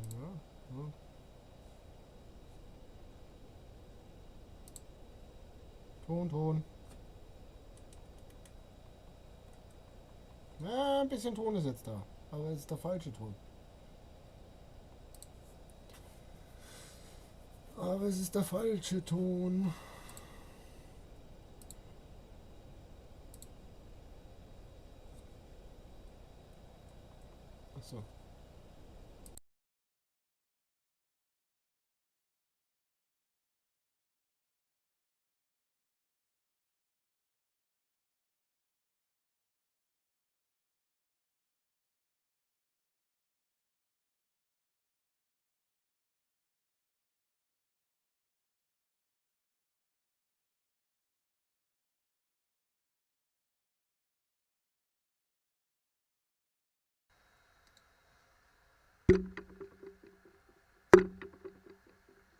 Ja, ja. Ton, Ton. Na, ein bisschen Ton ist jetzt da. Aber es ist der falsche Ton. Aber es ist der falsche Ton. Ach so.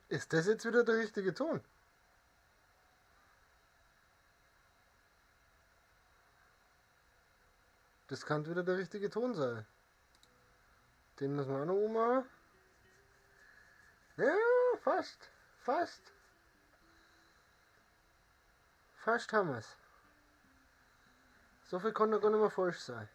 Ist das jetzt wieder der richtige Ton? Das kann wieder der richtige Ton sein. Den müssen wir auch noch ummachen. Ja, fast. Fast. Fast haben wir's. So viel kann doch gar nicht mehr falsch sein.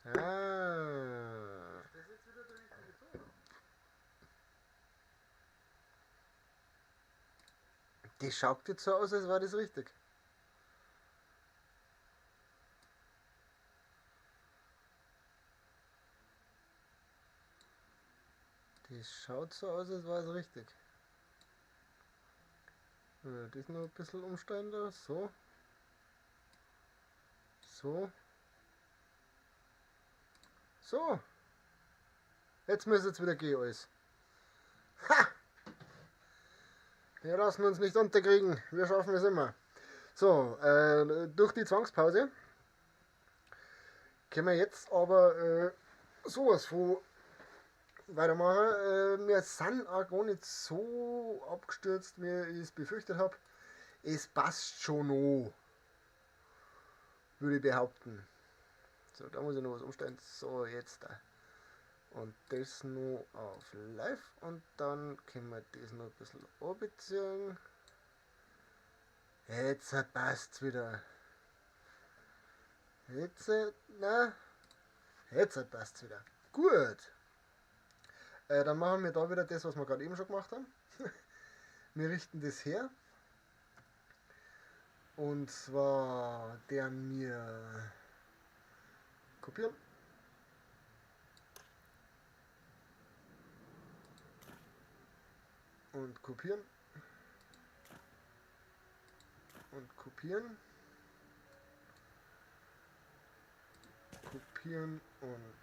Ah. Das schaut jetzt so aus, als war das richtig. Das schaut so aus, als war es richtig. Das noch ein bisschen umstellen da. So. So. So. Jetzt müsste es wieder gehen alles. Ha! Wir lassen uns nicht unterkriegen. Wir schaffen es immer. So, durch die Zwangspause können wir jetzt aber sowas von weitermachen. Wir sind auch gar nicht so abgestürzt, wie ich es befürchtet habe. Es passt schon noch, würde ich behaupten. So, da muss ich noch was umstellen. So, jetzt da. Und das noch auf Live. Und dann können wir das noch ein bisschen anbeziehen. Jetzt passt's wieder. Jetzt, na, jetzt passt's wieder. Gut. Dann machen wir da wieder das, was wir gerade eben schon gemacht haben. Wir richten das her. Und zwar deren wir kopieren. Und kopieren. Und kopieren. Kopieren und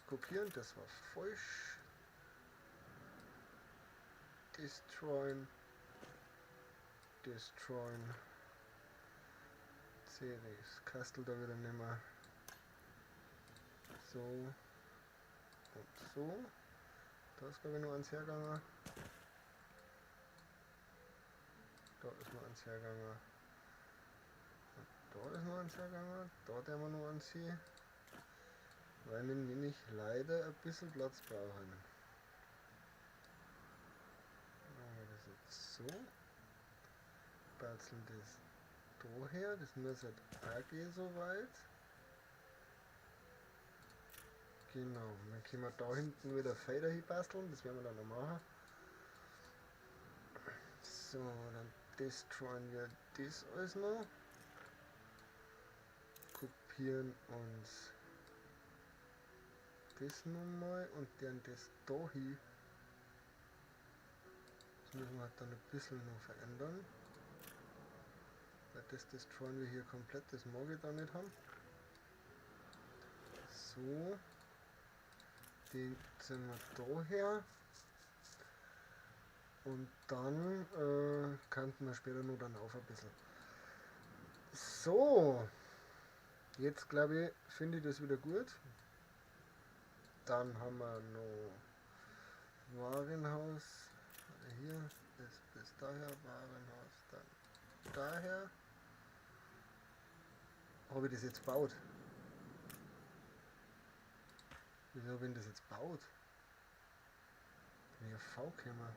kopieren. Das war falsch. Destroyen. Destroyen. Series. Kastel da wieder nicht mehr. So. Und so. Da ist, glaube ich, noch eins hergegangen. Da ist noch eins hergegangen. Und da ist noch eins hergegangen. Da haben wir noch eins hier. Weil wir nämlich leider ein bisschen Platz brauchen. Machen wir das jetzt so. Batzeln das da her. Das muss halt auch gehen soweit. Genau, dann können wir da hinten wieder Fader hinbasteln, das werden wir dann noch machen. So, dann destroyen wir das alles noch. Kopieren uns das nochmal und dann das da hin. Das müssen wir halt dann ein bisschen noch verändern. Weil das destroyen wir hier komplett, das mag ich da nicht haben. So. Den ziehen wir da her. Und dann könnten wir später noch dann auf ein bisschen. So. Jetzt glaube ich, finde ich das wieder gut. Dann haben wir noch Warenhaus. Hier, das bis daher, Warenhaus, dann daher. habe ich das jetzt gebaut? Wieso habe ich das jetzt gebaut? Bin ich auf V gekommen?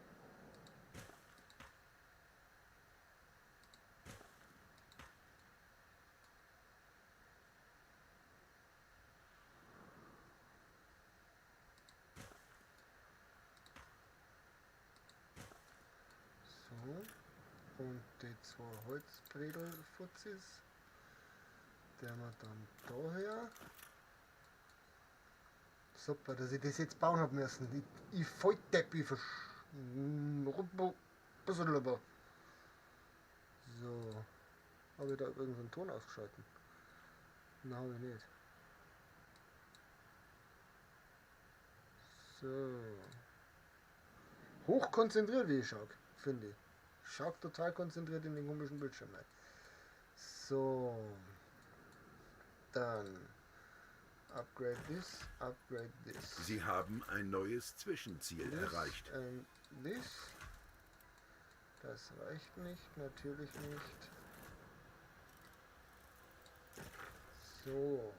So. Und die zwei Holzbredelfutzis, der wir dann daher. Super, dass ich das jetzt bauen hab müssen. Ich Volldepp, ich So. Habe ich da übrigens einen Ton ausgeschalten? Nein, habe ich nicht. So. Hochkonzentriert, wie ich schaue, finde ich. Schaut total konzentriert in den komischen Bildschirm rein. So. Dann. Upgrade this, upgrade this. Sie haben ein neues Zwischenziel this erreicht. And this. Das reicht nicht, natürlich nicht. So.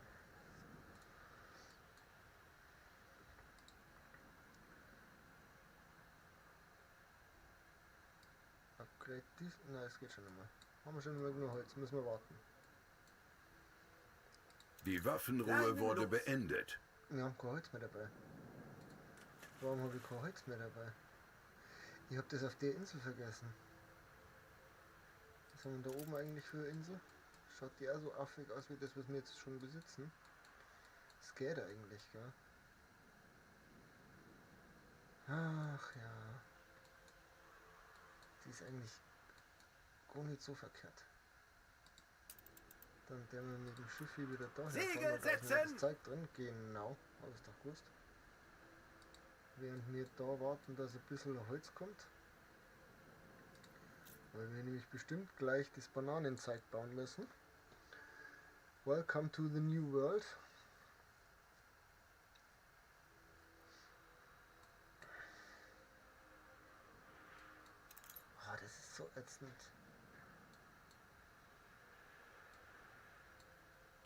Upgrade this. Nein, es geht schon einmal. Haben wir schon immer genug Holz, müssen wir warten. Die Waffenruhe Leinen wurde los. beendet. Wir haben kein Holz mehr dabei. Warum habe ich kein Holz mehr dabei? Ich habe das auf der Insel vergessen. Was haben wir da oben eigentlich für eine Insel? Schaut die auch so affig aus wie das, was wir jetzt schon besitzen? Das geht eigentlich, gell? Ach ja. Die ist eigentlich gar nicht so verkehrt. Dann der wir mit dem Schiff hier wieder da Segel herfahren, weil da ist noch das setzen! Zeug drin. Genau, hab ich doch gewusst. Während wir da warten, dass ein bisschen Holz kommt. Weil wir nämlich bestimmt gleich das Bananenzeug bauen müssen. Welcome to the new world. Ah, das ist so ätzend.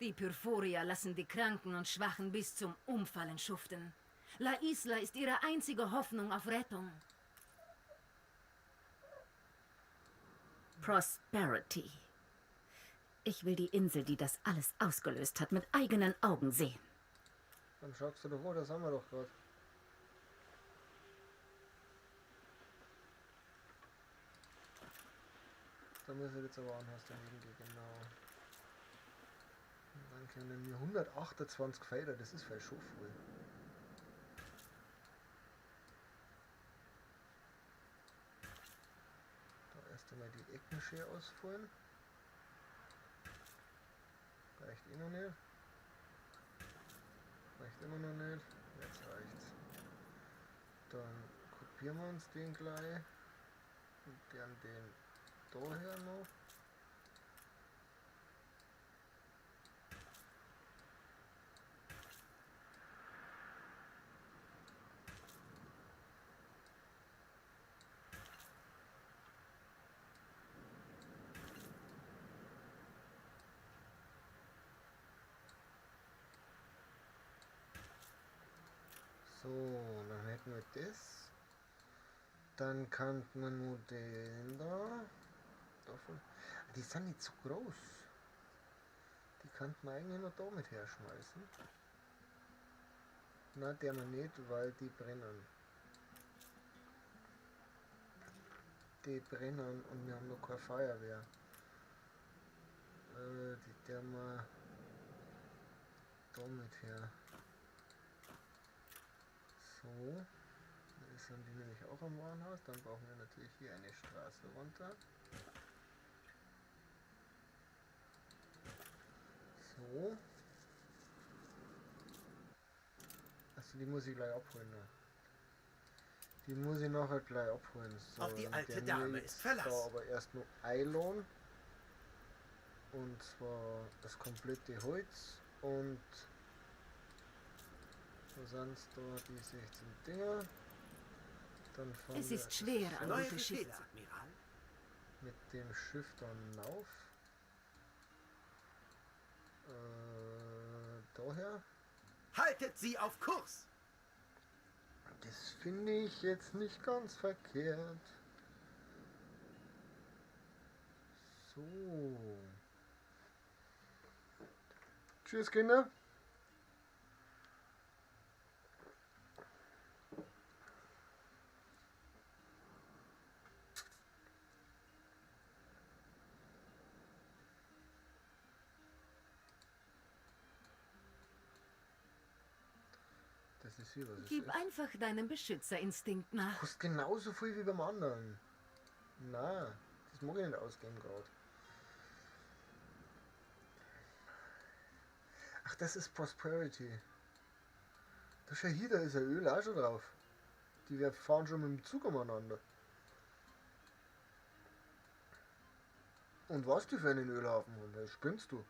Die Pyrphoria lassen die Kranken und Schwachen bis zum Umfallen schuften. La Isla ist ihre einzige Hoffnung auf Rettung. Prosperity. Ich will die Insel, die das alles ausgelöst hat, mit eigenen Augen sehen. Dann schaust du doch, oh, das haben wir doch gerade. Da müssen wir jetzt aber anhaus daneben gehen, genau. Und dann können wir 128 Felder, das ist vielleicht schon voll. Da erst einmal die Ecken schön ausfallen. Reicht eh noch nicht. Reicht immer noch nicht. Jetzt reicht's. Dann kopieren wir uns den gleich. Und dann den daher noch. So, dann hätten wir das. Dann kann man nur den da. Davon. Die sind nicht so groß. Die kann man eigentlich noch da mit herschmeißen. Na, der man nicht, weil die brennen. Die brennen und wir haben noch keine Feuerwehr. Die der mal da mit her. So, das sind die nämlich auch am Warenhaus. Dann brauchen wir natürlich hier eine Straße runter. So. Achso, die muss ich gleich abholen. Ne? Die muss ich nachher gleich abholen. So, Auf die dann alte der Dame mir ist Verlass. Da aber erst nur Eilon. Und zwar das komplette Holz und wo sind's da die 16 Dinger? Dann fahren Es wir ist schwer, an Neue gute Schiffe Befehle, Admiral. mit dem Schiff dann auf. Daher. Haltet sie auf Kurs! Das finde ich jetzt nicht ganz verkehrt. So. Tschüss, Kinder. Das ist hier, was es Gib ist. einfach deinem Beschützerinstinkt nach. Kostet genauso viel wie beim anderen. Na, das mag ich nicht ausgeben gerade. Ach, das ist Prosperity. Da schau hier, da ist ja Öl auch schon drauf. Die wir fahren schon mit dem Zug umeinander. Und was die für einen Ölhafen haben, da spinnst du.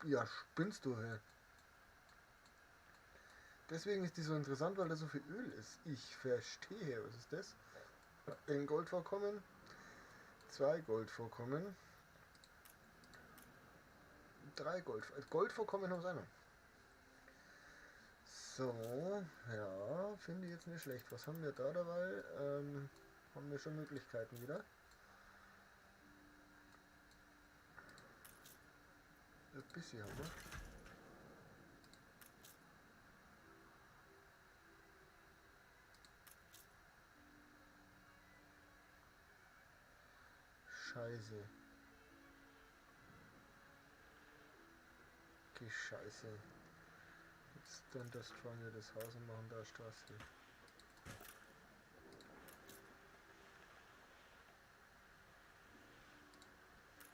Ja, spinnst du, hey. Deswegen ist die so interessant, weil da so viel Öl ist. Ich verstehe. Was ist das? Ein Goldvorkommen. 2 Goldvorkommen. 3 Goldvorkommen haben sie auch noch. So, ja, finde ich jetzt nicht schlecht. Was haben wir da dabei? Haben wir schon Möglichkeiten wieder? Ein bisschen haben wir. Scheiße. Okay, Scheiße. Jetzt dann destroyen wir das Haus und machen da eine Straße hin.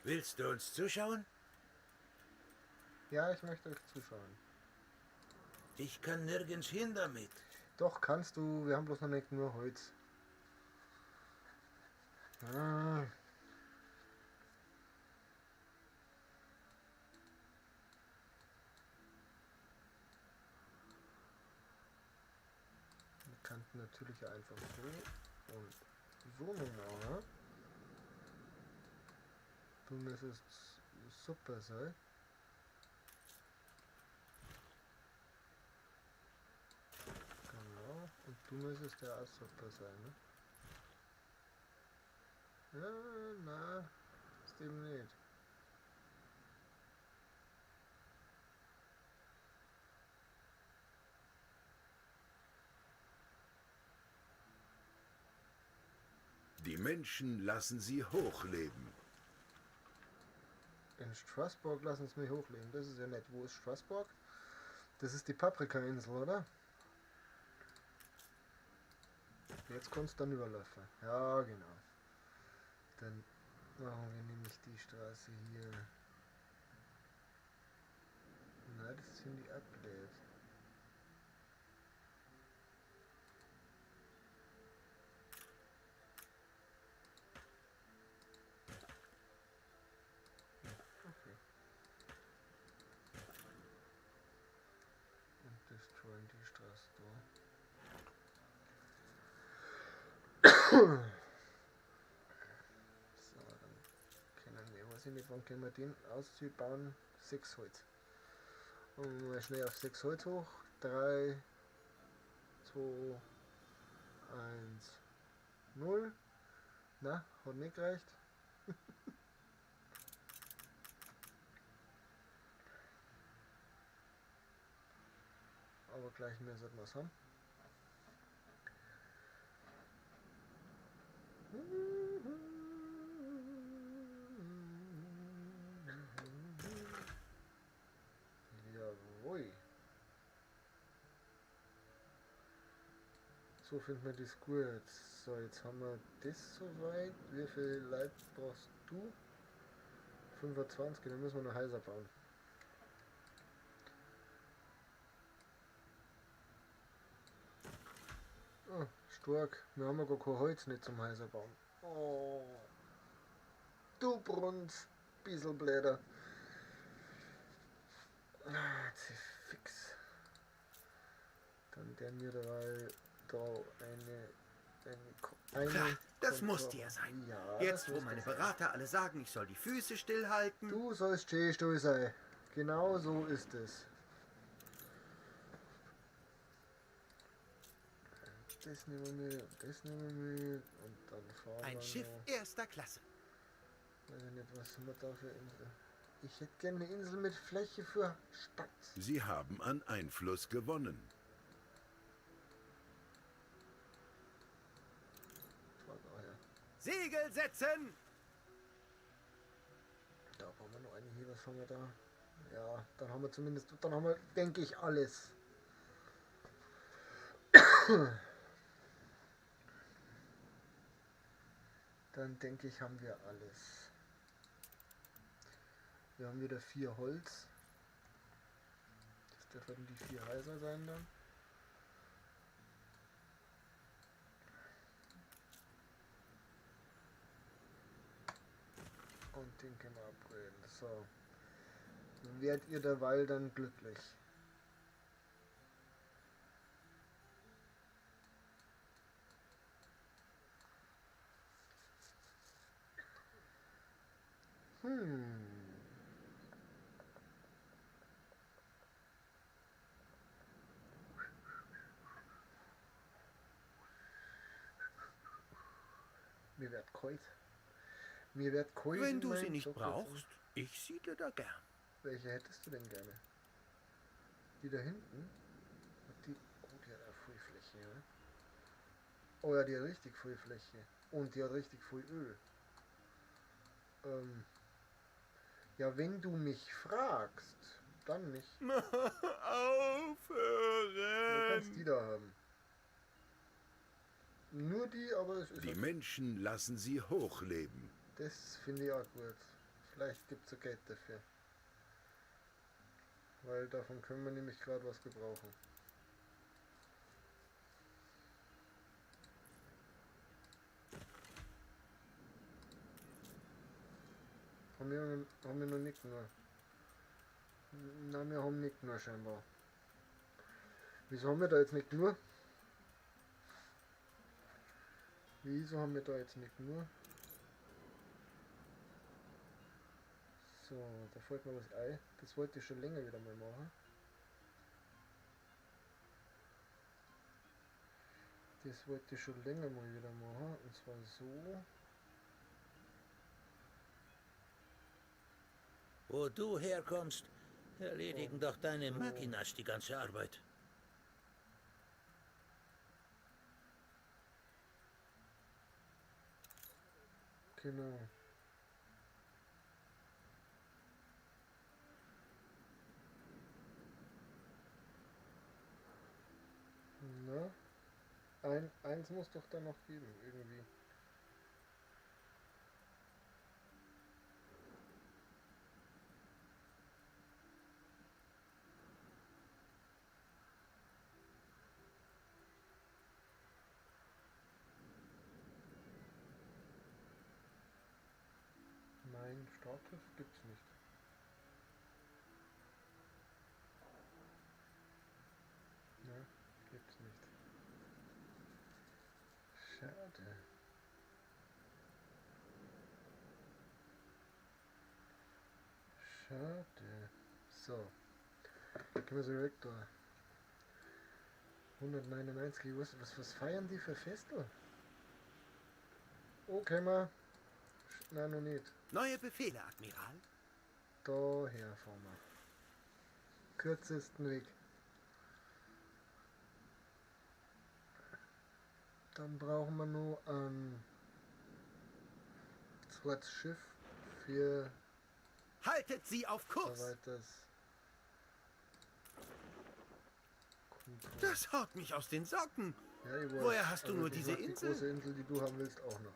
Willst du uns zuschauen? Ja, ich möchte euch zuschauen. Ich kann nirgends hin damit. Doch, kannst du. Wir haben bloß noch nicht nur Holz. Ah. Wir könnten natürlich einfach so und so noch machen. Du müsstest super sein. Genau. Und du müsstest ja auch super sein, ne? Ja, na, ist eben nicht. Die Menschen lassen sie hochleben. In Straßburg lassen sie mich hochleben. Das ist ja nett. Wo ist Straßburg? Das ist die Paprika-Insel, oder? Jetzt kannst du dann überlaufen. Ja, genau. Dann machen wir nämlich die Straße hier. Na, das finde ich auch blöd. Okay. Und destroyen die Straße da. So, dann können wir, weiß ich nicht, wann können wir den ausbauen? 6 Holz. Und mal schnell auf 6 Holz hoch. 3, 2, 1, 0. Na, hat nicht gereicht. Aber gleich mehr sollten wir es haben. Jawohl. So findet man das gut. So, jetzt haben wir das soweit. Wie viel Leute brauchst du? 25, dann müssen wir noch Häuser bauen. Oh, stark. Wir haben ja gar kein Holz nicht zum Häuser bauen. Oh. Du Brunz, bissl bläder. Ah, jetzt ist fix. Dann der mir dabei da eine Eine Das musste ja sein. Ja, jetzt, wo meine Berater alle sagen, ich soll die Füße stillhalten. Du sollst schön still sein. Genau so ist es. Das nehmen wir mit, das nehmen wir mit und dann fahren wir. Ein Schiff erster Klasse. Weiß ich nicht, was haben wir da für Insel? Ich hätte gerne eine Insel mit Fläche für Stadt. Sie haben an Einfluss gewonnen. Segel setzen! Da brauchen wir noch eine hier, was haben wir da? Ja, dann haben wir zumindest, dann haben wir, denke ich, alles. Dann denke ich, haben wir alles. Wir haben wieder 4 Holz. Das dürfen die 4 Häuser sein dann. Und den können wir upgraden. So. Werdet ihr derweil dann glücklich? Mir wird kalt. Mir wird kalt. Wenn du sie nicht brauchst, ich siedle da gern. Welche hättest du denn gerne? Die da hinten? Die, oh, die hat auch viel Fläche, ja? Oh ja, die hat richtig viel Fläche. Und die hat richtig viel Öl. Ja, wenn du mich fragst, dann nicht. Aufhören! Du kannst die da haben. Nur die, aber es ist... Die Menschen lassen sie hochleben. Das finde ich auch gut. Vielleicht gibt es ja Geld dafür. Weil davon können wir nämlich gerade was gebrauchen. Haben wir noch nicht nur. Nein, wir haben nicht nur scheinbar. Wieso haben wir da jetzt nicht nur? Wieso haben wir da jetzt nicht nur? So, da fällt mir was ein. Das wollte ich schon länger wieder mal machen. Das wollte ich schon länger mal wieder machen. Und zwar so. Wo du herkommst, erledigen doch deine Makinas die ganze Arbeit. Genau. Na? Eins muss doch da noch geben, irgendwie. Nein, Status gibt's nicht. Na, gibt's nicht. Schade. Schade. So. Können wir so direkt da. 199, was feiern die für Festel? Okay, mal. Nein, noch nicht. Neue Befehle, Admiral. Daher fahren wir. Kürzesten Weg. Dann brauchen wir nur ein zweites Schiff für... Haltet sie auf Kurs! Das haut mich aus den Socken! Ja, ich weiß. Woher hast du Aber nur diese Insel? Die große Insel, die du haben willst, auch noch.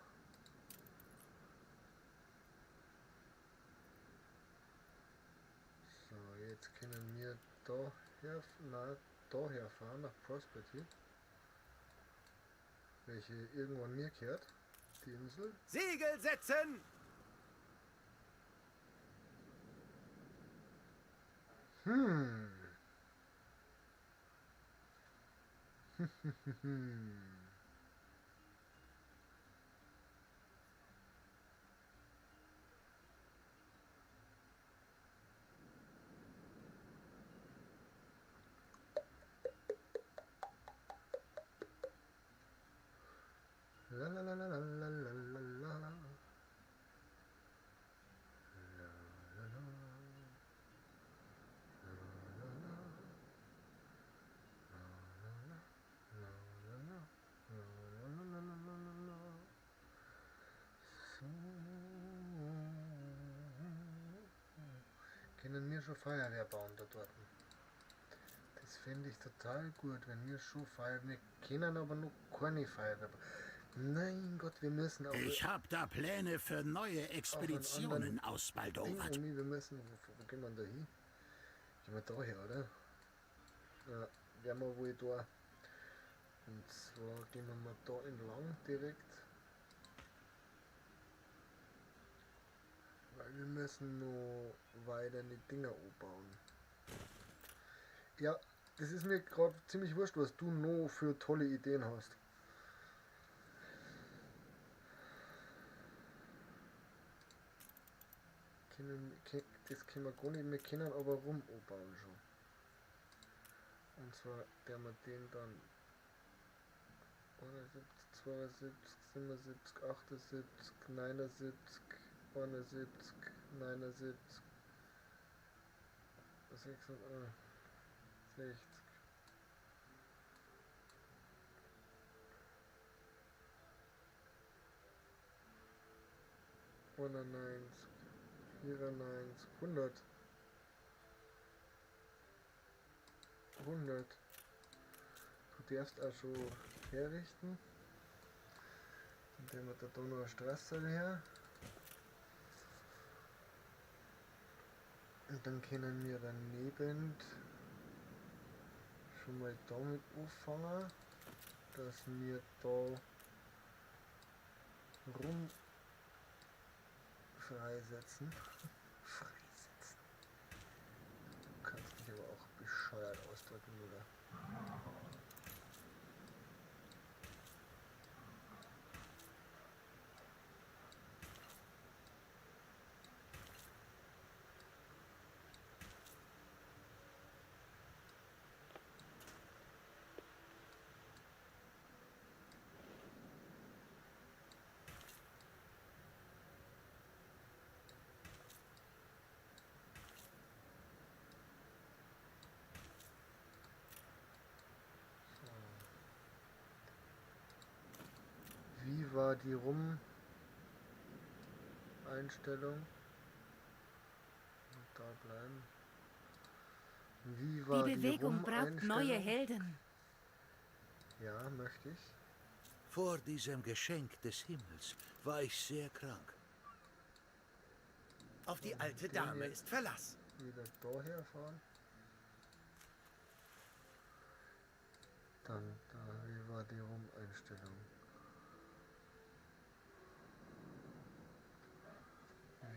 So, jetzt können wir daher fahren, nach Prosperity. Welche irgendwann mir kehrt, die Insel. Segel setzen! Können wir schon Feuerwehr bauen da dort? Das fände ich total gut, wenn wir schon Feuerwehr... Wir können aber noch keine Feuerwehr bauen. Nein Gott, wir müssen auch... Ich hab da Pläne für neue Expeditionen ausbaldowert. Wir müssen... Wo gehen wir denn da hin? Gehen wir da her, oder? Ja, werden wir wohl da. Und zwar gehen wir mal da entlang direkt. Weil wir müssen noch weiter die Dinger anbauen. Ja, das ist mir gerade ziemlich wurscht, was du noch für tolle Ideen hast. Das können wir gar nicht, wir können aber rum anbauen schon. Und zwar werden wir den dann 71, 72, 77, 78, 79, 71, 79, 66. 91, 94, 100. 100. Du darfst auch schon herrichten. Dann nehmen wir da noch eine Straße her. Und dann können wir daneben schon mal damit anfangen, dass wir da rum freisetzen. Freisetzen. Du kannst dich aber auch bescheuert ausdrücken, oder? Wie war die Rum-Einstellung? Da bleiben. Wie war die Bewegung braucht neue Helden. Ja, möchte ich. Vor diesem Geschenk des Himmels war ich sehr krank. Auf die alte Dame ist Verlass. Wieder daher fahren. Dann, da, wie war die Rum-Einstellung?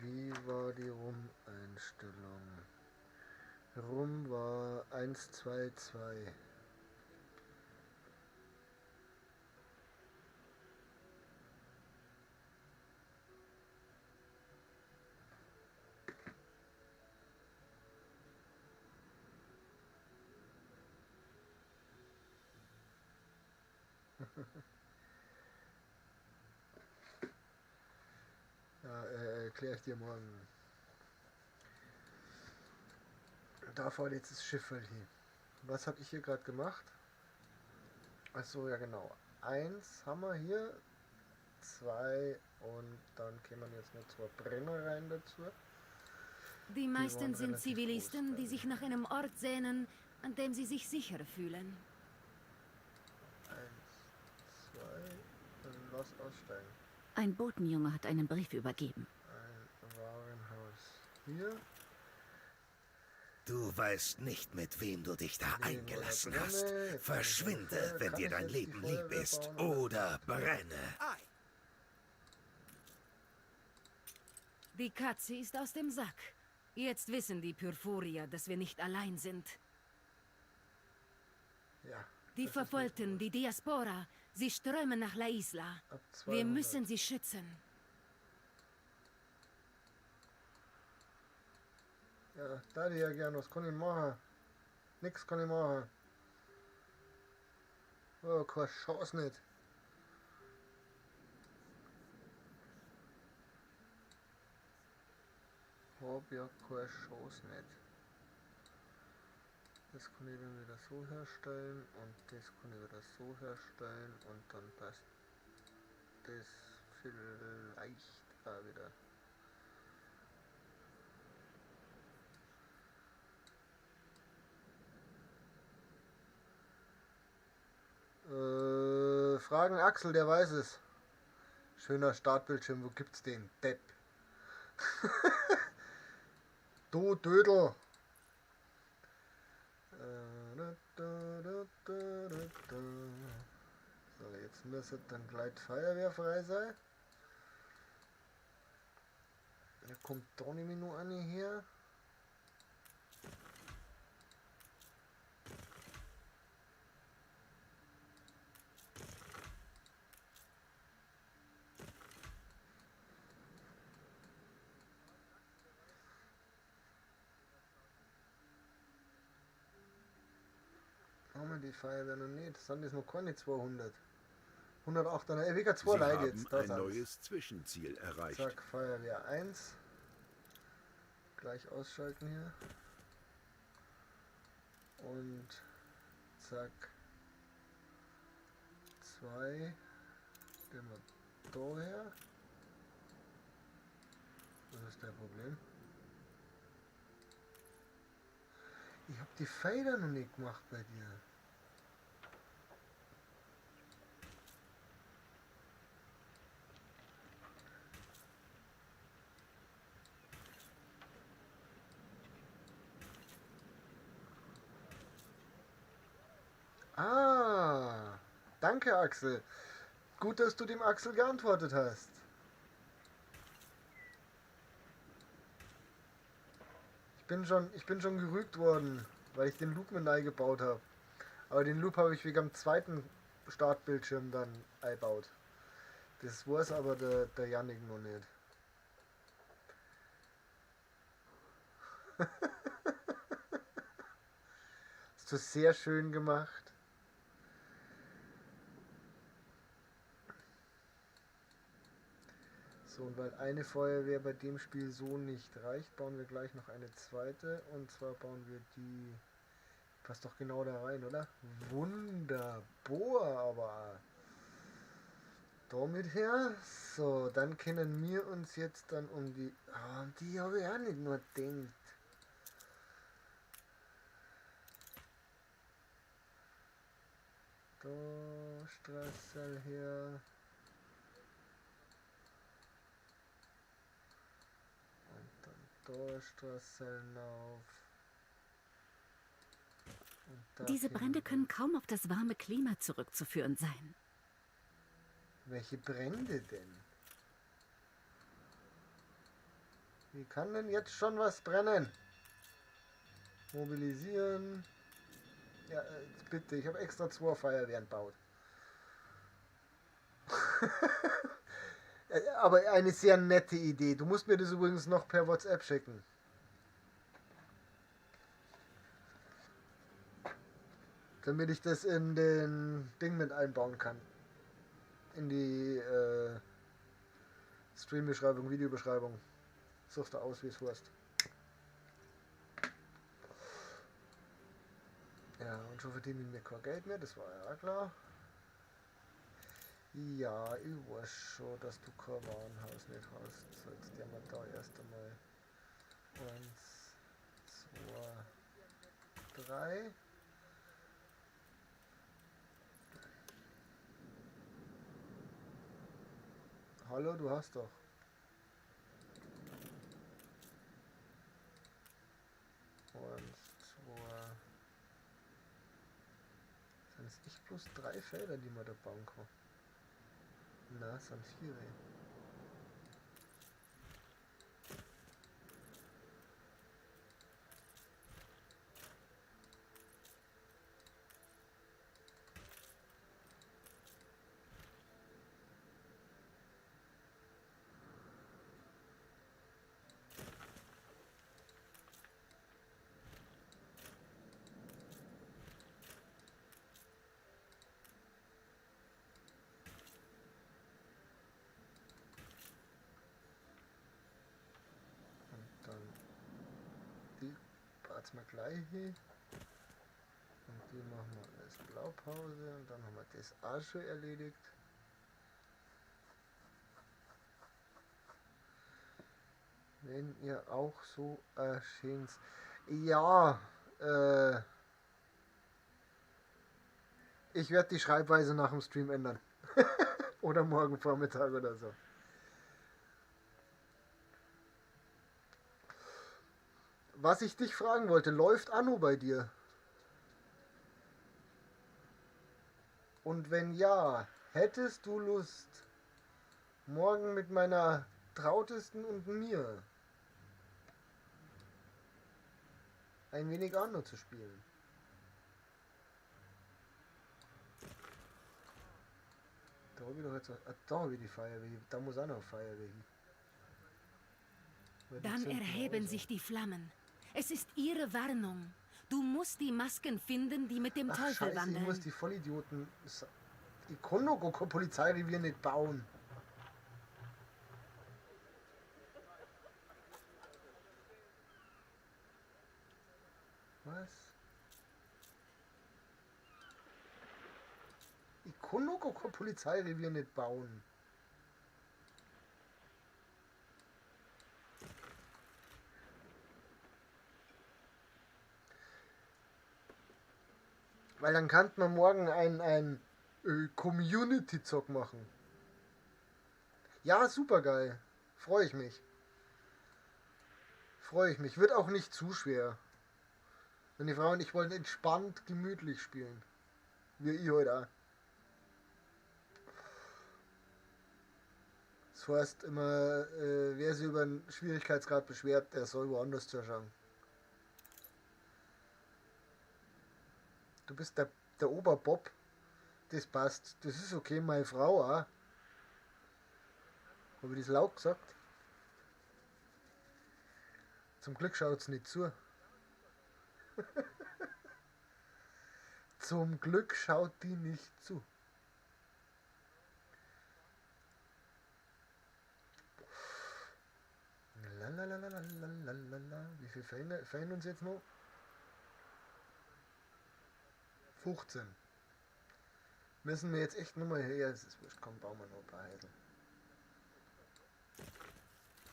Wie war die Rum-Einstellung? Rum war 1, 2, 2. Ja, erkläre ich dir morgen. Da fährt jetzt das Schiff hin. Was habe ich hier gerade gemacht? Achso, ja genau. 1 haben wir hier. 2 und dann kämen jetzt noch 2 Brennereien dazu. Die meisten sind Zivilisten, die sich nach einem Ort sehnen, an dem sie sich sicher fühlen. 1, 2, dann lass aussteigen. Ein Botenjunge hat einen Brief übergeben. Ein Warenhaus hier. Du weißt nicht, mit wem du dich da eingelassen hast. Verschwinde, wenn dir dein Leben lieb ist, oder brenne. Die Katze ist aus dem Sack. Jetzt wissen die Pyrphorier, dass wir nicht allein sind. Ja, die Verfolgten, die Diaspora, sie strömen nach La Isla. Wir müssen sie schützen. Ja, da die ja gern, was kann ich machen? Nix kann ich machen. Oh, keine Chance nicht. Hab ja keine Chance nicht. Das kann ich dann wieder so herstellen und das kann ich wieder so herstellen und dann passt das vielleicht auch wieder. Fragen Axel, der weiß es. Schöner Startbildschirm, wo gibt's den? Depp. Du Dödel. So, jetzt müsste dann gleich die Feuerwehr frei sein. Da kommt da nämlich noch eine her. Haben wir die Feuerwehr noch nicht? Sind das noch keine 200? 108, wegen 2 Sie Leute haben jetzt. Da ein sind's. neues Zwischenziel erreicht. Zack, Feuerwehr 1. Gleich ausschalten hier. Und zack. 2. Gehen wir da her. Was ist dein Problem? Ich hab die Felder noch nicht gemacht bei dir. Ah, danke Axel. Gut, dass du dem Axel geantwortet hast. Ich bin schon gerügt worden, weil ich den Loop mit eingebaut habe. Aber den Loop habe ich wegen am zweiten Startbildschirm dann eingebaut. Das weiß aber der Yannick noch nicht. Hast du sehr schön gemacht. So, und weil eine Feuerwehr bei dem Spiel so nicht reicht, bauen wir gleich noch eine zweite. Und zwar bauen wir die... Passt doch genau da rein, oder? Wunderbar, aber... Damit her. So, dann können wir uns jetzt dann um die... Ah, um die habe ich auch nicht nur gedacht. Da, Straße her. Da Straße auf. Und da Diese hin. Brände können kaum auf das warme Klima zurückzuführen sein. Welche Brände denn? Wie kann denn jetzt schon was brennen? Mobilisieren. Ja, bitte, ich habe extra 2 Feuerwehren gebaut. Aber eine sehr nette Idee. Du musst mir das übrigens noch per WhatsApp schicken. Damit ich das in den Ding mit einbauen kann. In die Stream-Beschreibung, Videobeschreibung. Suchst du aus, wie es heißt. Ja, und schon verdienen wir kein Geld mehr, das war ja auch klar. Ja, ich weiß schon, dass du kein Warenhaus nicht hast. So, jetzt gehen wir da erst einmal 1, 2, 3. Hallo, du hast doch. 1, 2. Sind es echt bloß 3 Felder, die man da bauen kann? Na, es sind 4. Jetzt mal gleich hin. Und die machen wir als Blaupause und dann haben wir das auch schon erledigt. Wenn ihr auch so erscheint. Ja, ich werde die Schreibweise nach dem Stream ändern. Oder morgen Vormittag oder so. Was ich dich fragen wollte, läuft Anno bei dir? Und wenn ja, hättest du Lust, morgen mit meiner Trautesten und mir ein wenig Anno zu spielen? Da habe ich doch jetzt. Ah, da habe ich die Feuerwehr. Da muss auch noch Feuerwehr hin. Dann erheben sich die Flammen. Es ist ihre Warnung. Du musst die Masken finden, die mit dem Ach, Teufel Scheiße, wandeln. Ich muss die Vollidioten. Ich kann doch gar kein Polizeirevier nicht bauen. Was? Ich kann doch gar kein Polizeirevier nicht bauen. Weil dann kann man morgen ein Community-Zock machen. Ja, super geil. Freue ich mich. Freue ich mich. Wird auch nicht zu schwer. Meine Frau und ich wollen entspannt, gemütlich spielen. Wie ich heute auch. Das heißt immer, wer sich über einen Schwierigkeitsgrad beschwert, der soll woanders zuschauen. Du bist der Oberbob. Das passt. Das ist okay, meine Frau auch. Habe ich das laut gesagt? Zum Glück schaut's nicht zu. Zum Glück schaut die nicht zu. Lalalalalalala. Wie viel fehlen uns jetzt noch? 15. Müssen wir jetzt echt nochmal her. Es ist wurscht, komm, bauen wir noch ein paar Häusl.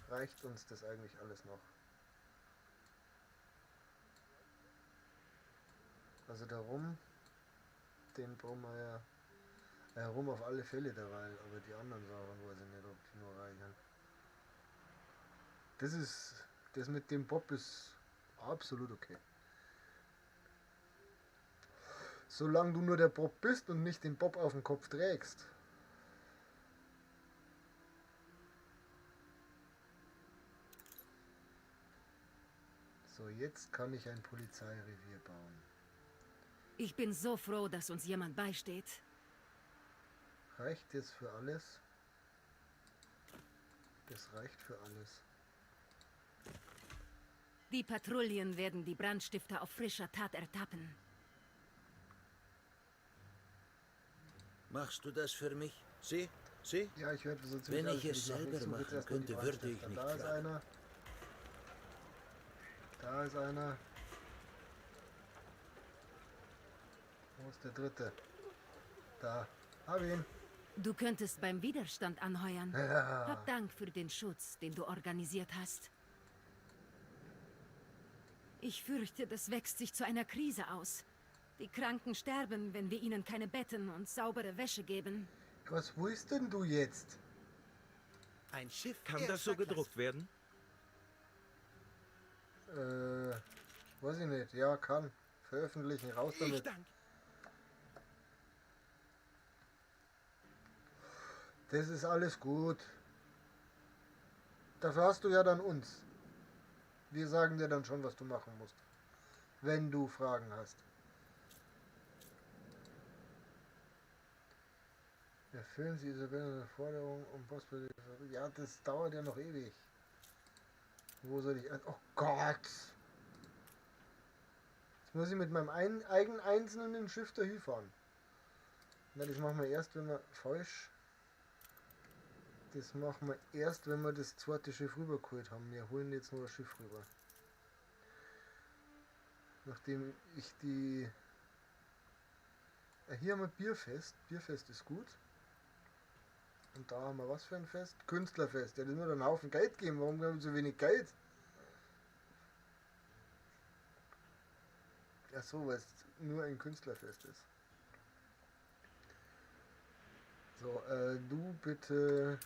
Reicht uns das eigentlich alles noch? Also da rum, den brauchen wir ja rum auf alle Fälle derweil, aber die anderen Sachen weiß ich nicht, ob die noch reichen. Das ist, das mit dem Bob ist absolut okay. Solange du nur der Bob bist und nicht den Bob auf dem Kopf trägst. So, jetzt kann ich ein Polizeirevier bauen. Ich bin so froh, dass uns jemand beisteht. Reicht jetzt für alles? Das reicht für alles. Die Patrouillen werden die Brandstifter auf frischer Tat ertappen. Machst du das für mich? Sie? Sie? Ja, ich werde so ziemlich Wenn alles ich es für dich machen. selber Ich suche jetzt machen erstmal die könnte, würde ich Brandstifter. nicht Da ist fragen. einer. Da ist einer. Wo ist der dritte? Da. Hab ihn. Du könntest beim Widerstand anheuern. Ja. Hab Dank für den Schutz, den du organisiert hast. Ich fürchte, das wächst sich zu einer Krise aus. Die Kranken sterben, wenn wir ihnen keine Betten und saubere Wäsche geben. Was willst denn du jetzt? Ein Schiff Kann das so gedruckt werden? Weiß ich nicht. Ja, kann. Veröffentlichen, raus damit. Ich danke. Das ist alles gut. Dafür hast du ja dann uns. Wir sagen dir dann schon, was du machen musst. Wenn du Fragen hast. Erfüllen Sie Isabella Forderung um Post. Ja, das dauert ja noch ewig. Wo soll ich... Oh Gott! Jetzt muss ich mit meinem eigenen einzelnen Schiff da hinfahren. Na, das machen wir erst, wenn wir... Falsch. Das machen wir erst, wenn wir das zweite Schiff rübergeholt haben. Wir holen jetzt nur das Schiff rüber. Nachdem ich die... Hier haben wir Bierfest. Bierfest ist gut. Und da haben wir was für ein Fest? Künstlerfest. Ja, das muss einen Haufen Geld geben. Warum haben wir so wenig Geld? Ach so, weil es nur ein Künstlerfest ist. So, du bitte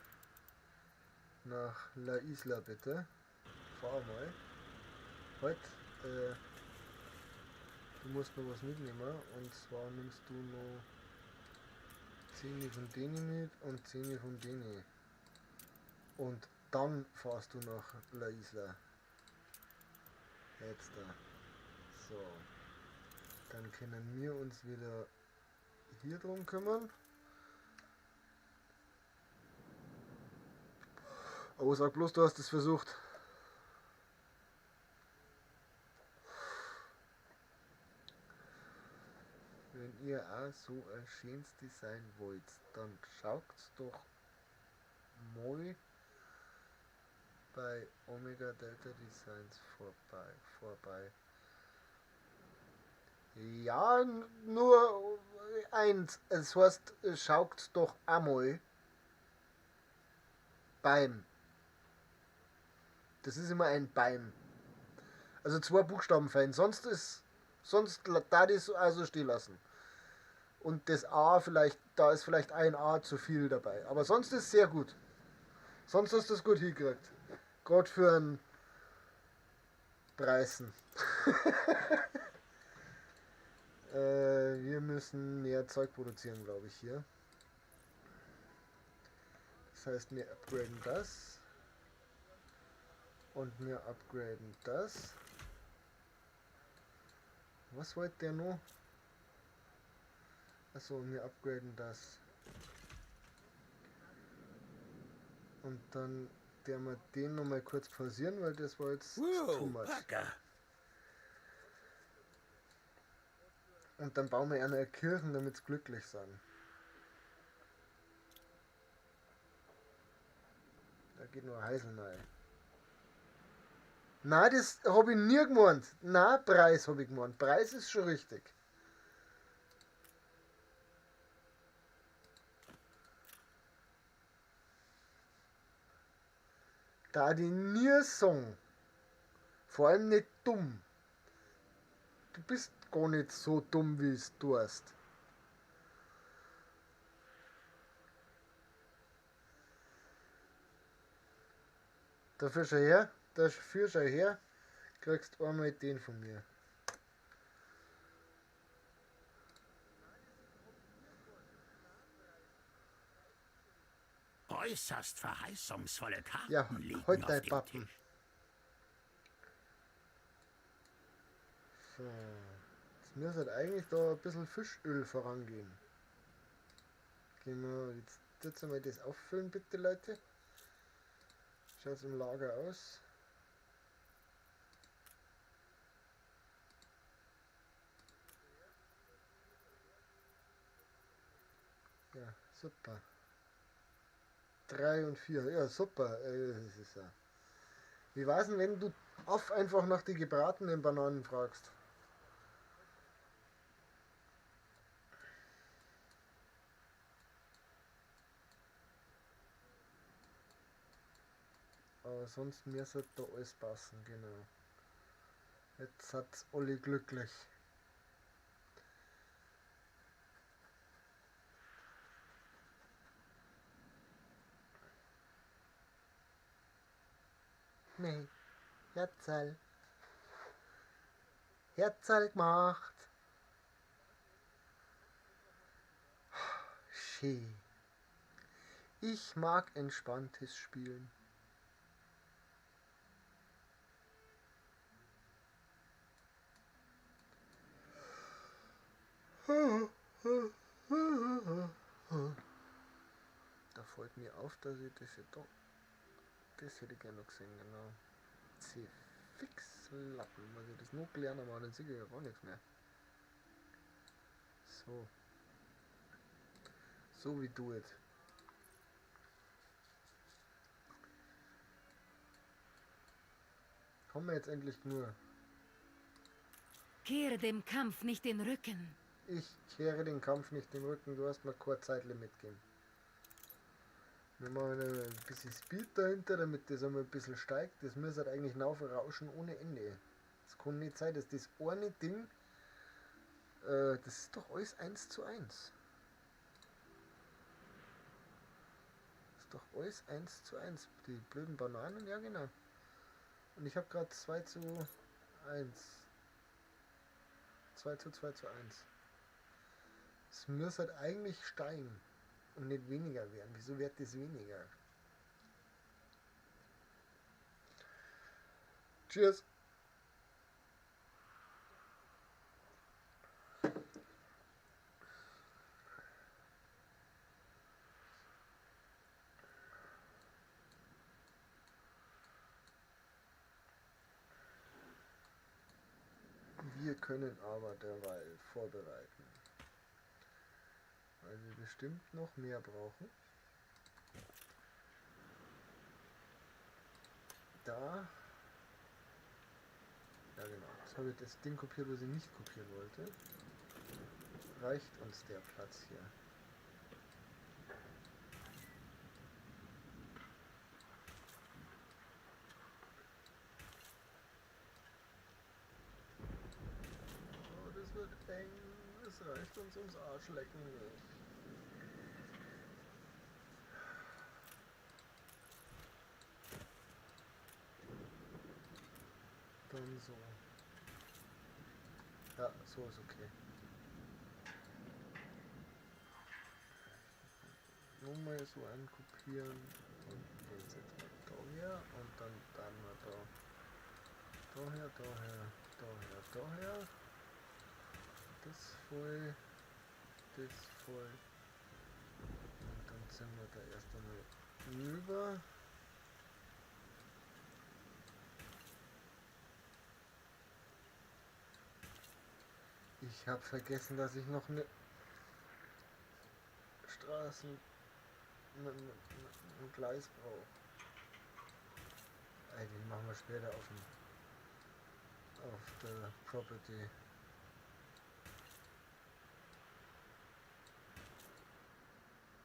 nach La Isla, bitte. Fahr mal. Heute, du musst noch was mitnehmen. Und zwar nimmst du noch 10 von denen mit und 10 von denen. Und dann fahrst du nach La Isla. Jetzt da. So. Dann können wir uns wieder hier drum kümmern. Aber sag bloß, du hast es versucht. Wenn ihr auch so ein schönes Design wollt, dann schaut's doch mal bei Omega Delta Designs vorbei. Ja, nur eins. Es heißt, schaut doch einmal beim. Das ist immer ein beim. Also 2 Buchstaben fein. Sonst da das also stehen lassen. Und das A vielleicht, da ist vielleicht ein A zu viel dabei. Aber sonst ist es sehr gut. Sonst hast du es gut hingekriegt. Gerade für einen Preisen. Wir müssen mehr Zeug produzieren, glaube ich, hier. Das heißt, wir upgraden das. Und wir upgraden das. Was wollte der noch? Achso, wir upgraden das. Und dann werden wir den nochmal kurz pausieren, weil das war jetzt too much. Packer. Und dann bauen wir eine Kirche, damit sie glücklich sind. Da geht nur Heisel rein. Nein, das hab ich nie gemeint. Nein, Preis hab ich gemeint. Preis ist schon richtig. Da die nie sagen. Vor allem nicht dumm. Du bist gar nicht so dumm, wie es du hast. Dafür schau her, dafür schau her, kriegst einmal den von mir. Äußerst verheißungsvolle Karten Ja, liegen halt auf dein dem Pappen. Tisch. So. Jetzt müsste halt eigentlich da ein bisschen Fischöl vorangehen. Genau, jetzt einmal das auffüllen, bitte, Leute. Schaut's im Lager aus. Ja, super. 3 und 4. Ja, super. Das ist ja. Wie war's denn, wenn du oft einfach nach die gebratenen Bananen fragst? Aber sonst mir sollte da alles passen, genau. Jetzt hat's alle glücklich. Nee, Herzl. Herzl gemacht. Schön. Ich mag entspanntes Spielen. Da fällt mir auf, dass ich das ja da. Das hätte ich gerne noch gesehen, genau. C fix Lappen. Muss ich das noch gelernt haben, aber dann sehe ich ja gar nichts mehr. So. So wie du jetzt. Kommen wir jetzt endlich nur. Kehre dem Kampf nicht den Rücken. Ich kehre den Kampf nicht den Rücken, du hast mir kein Zeitlimit gegeben. Wir machen ein bisschen Speed dahinter, damit das einmal ein bisschen steigt. Das müsste halt eigentlich rauschen ohne Ende. Das kann nicht sein, dass das eine Ding, das ist doch alles 1:1. ist doch alles 1 zu 1. Die blöden Bananen, ja genau. Und ich habe gerade 2 zu 1. 2 zu 2 zu 1. Es müsste halt eigentlich steigen und nicht weniger werden. Wieso wird das weniger? Cheers! Wir können aber derweil vorbereiten, weil wir bestimmt noch mehr brauchen. Da. Ja genau, jetzt habe ich das Ding kopiert, was ich nicht kopieren wollte. Reicht uns der Platz hier? Oh, das wird eng. Es reicht uns ums Arschlecken nicht. Dann so. Ja, so ist okay. Nochmal so einkopieren und den setzen wir da her und dann wir da. Daher, daher, daher, daher. Das voll, das voll. Und dann ziehen wir da erst einmal über. Ich habe vergessen, dass ich noch eine Straßen, ein Gleis brauche. Eigentlich machen wir später auf der Property.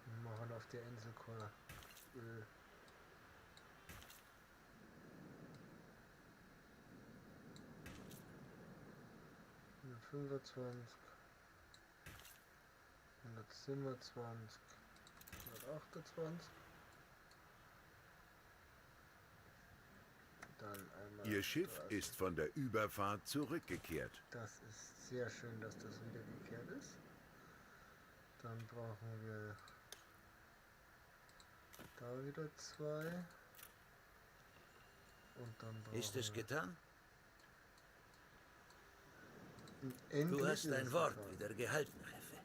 Wir machen auf der Insel kein Öl. 125, 127, 128. Dann einmal Ihr Schiff 30. ist von der Überfahrt zurückgekehrt. Das ist sehr schön, dass das wiedergekehrt ist. Dann brauchen wir da wieder 2. Und dann brauchen Ist es wir getan? Endlich Du hast ist dein es Wort getan. wieder gehalten, Jefe.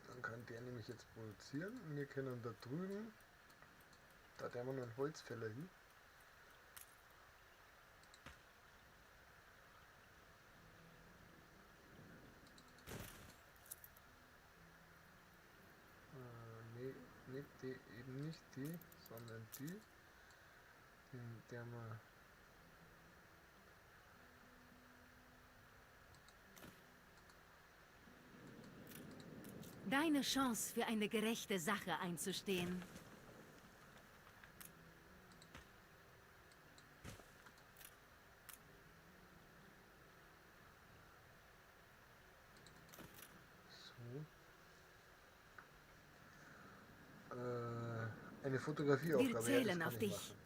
Dann kann der nämlich jetzt produzieren. Und wir können da drüben, da der wir noch einen Holzfäller hin. Nee, nicht die, eben nicht die, sondern die, in der wir Deine Chance, für eine gerechte Sache einzustehen. So. Eine Fotografieaufgabe. Wir Ja, das zählen kann auf ich dich. machen.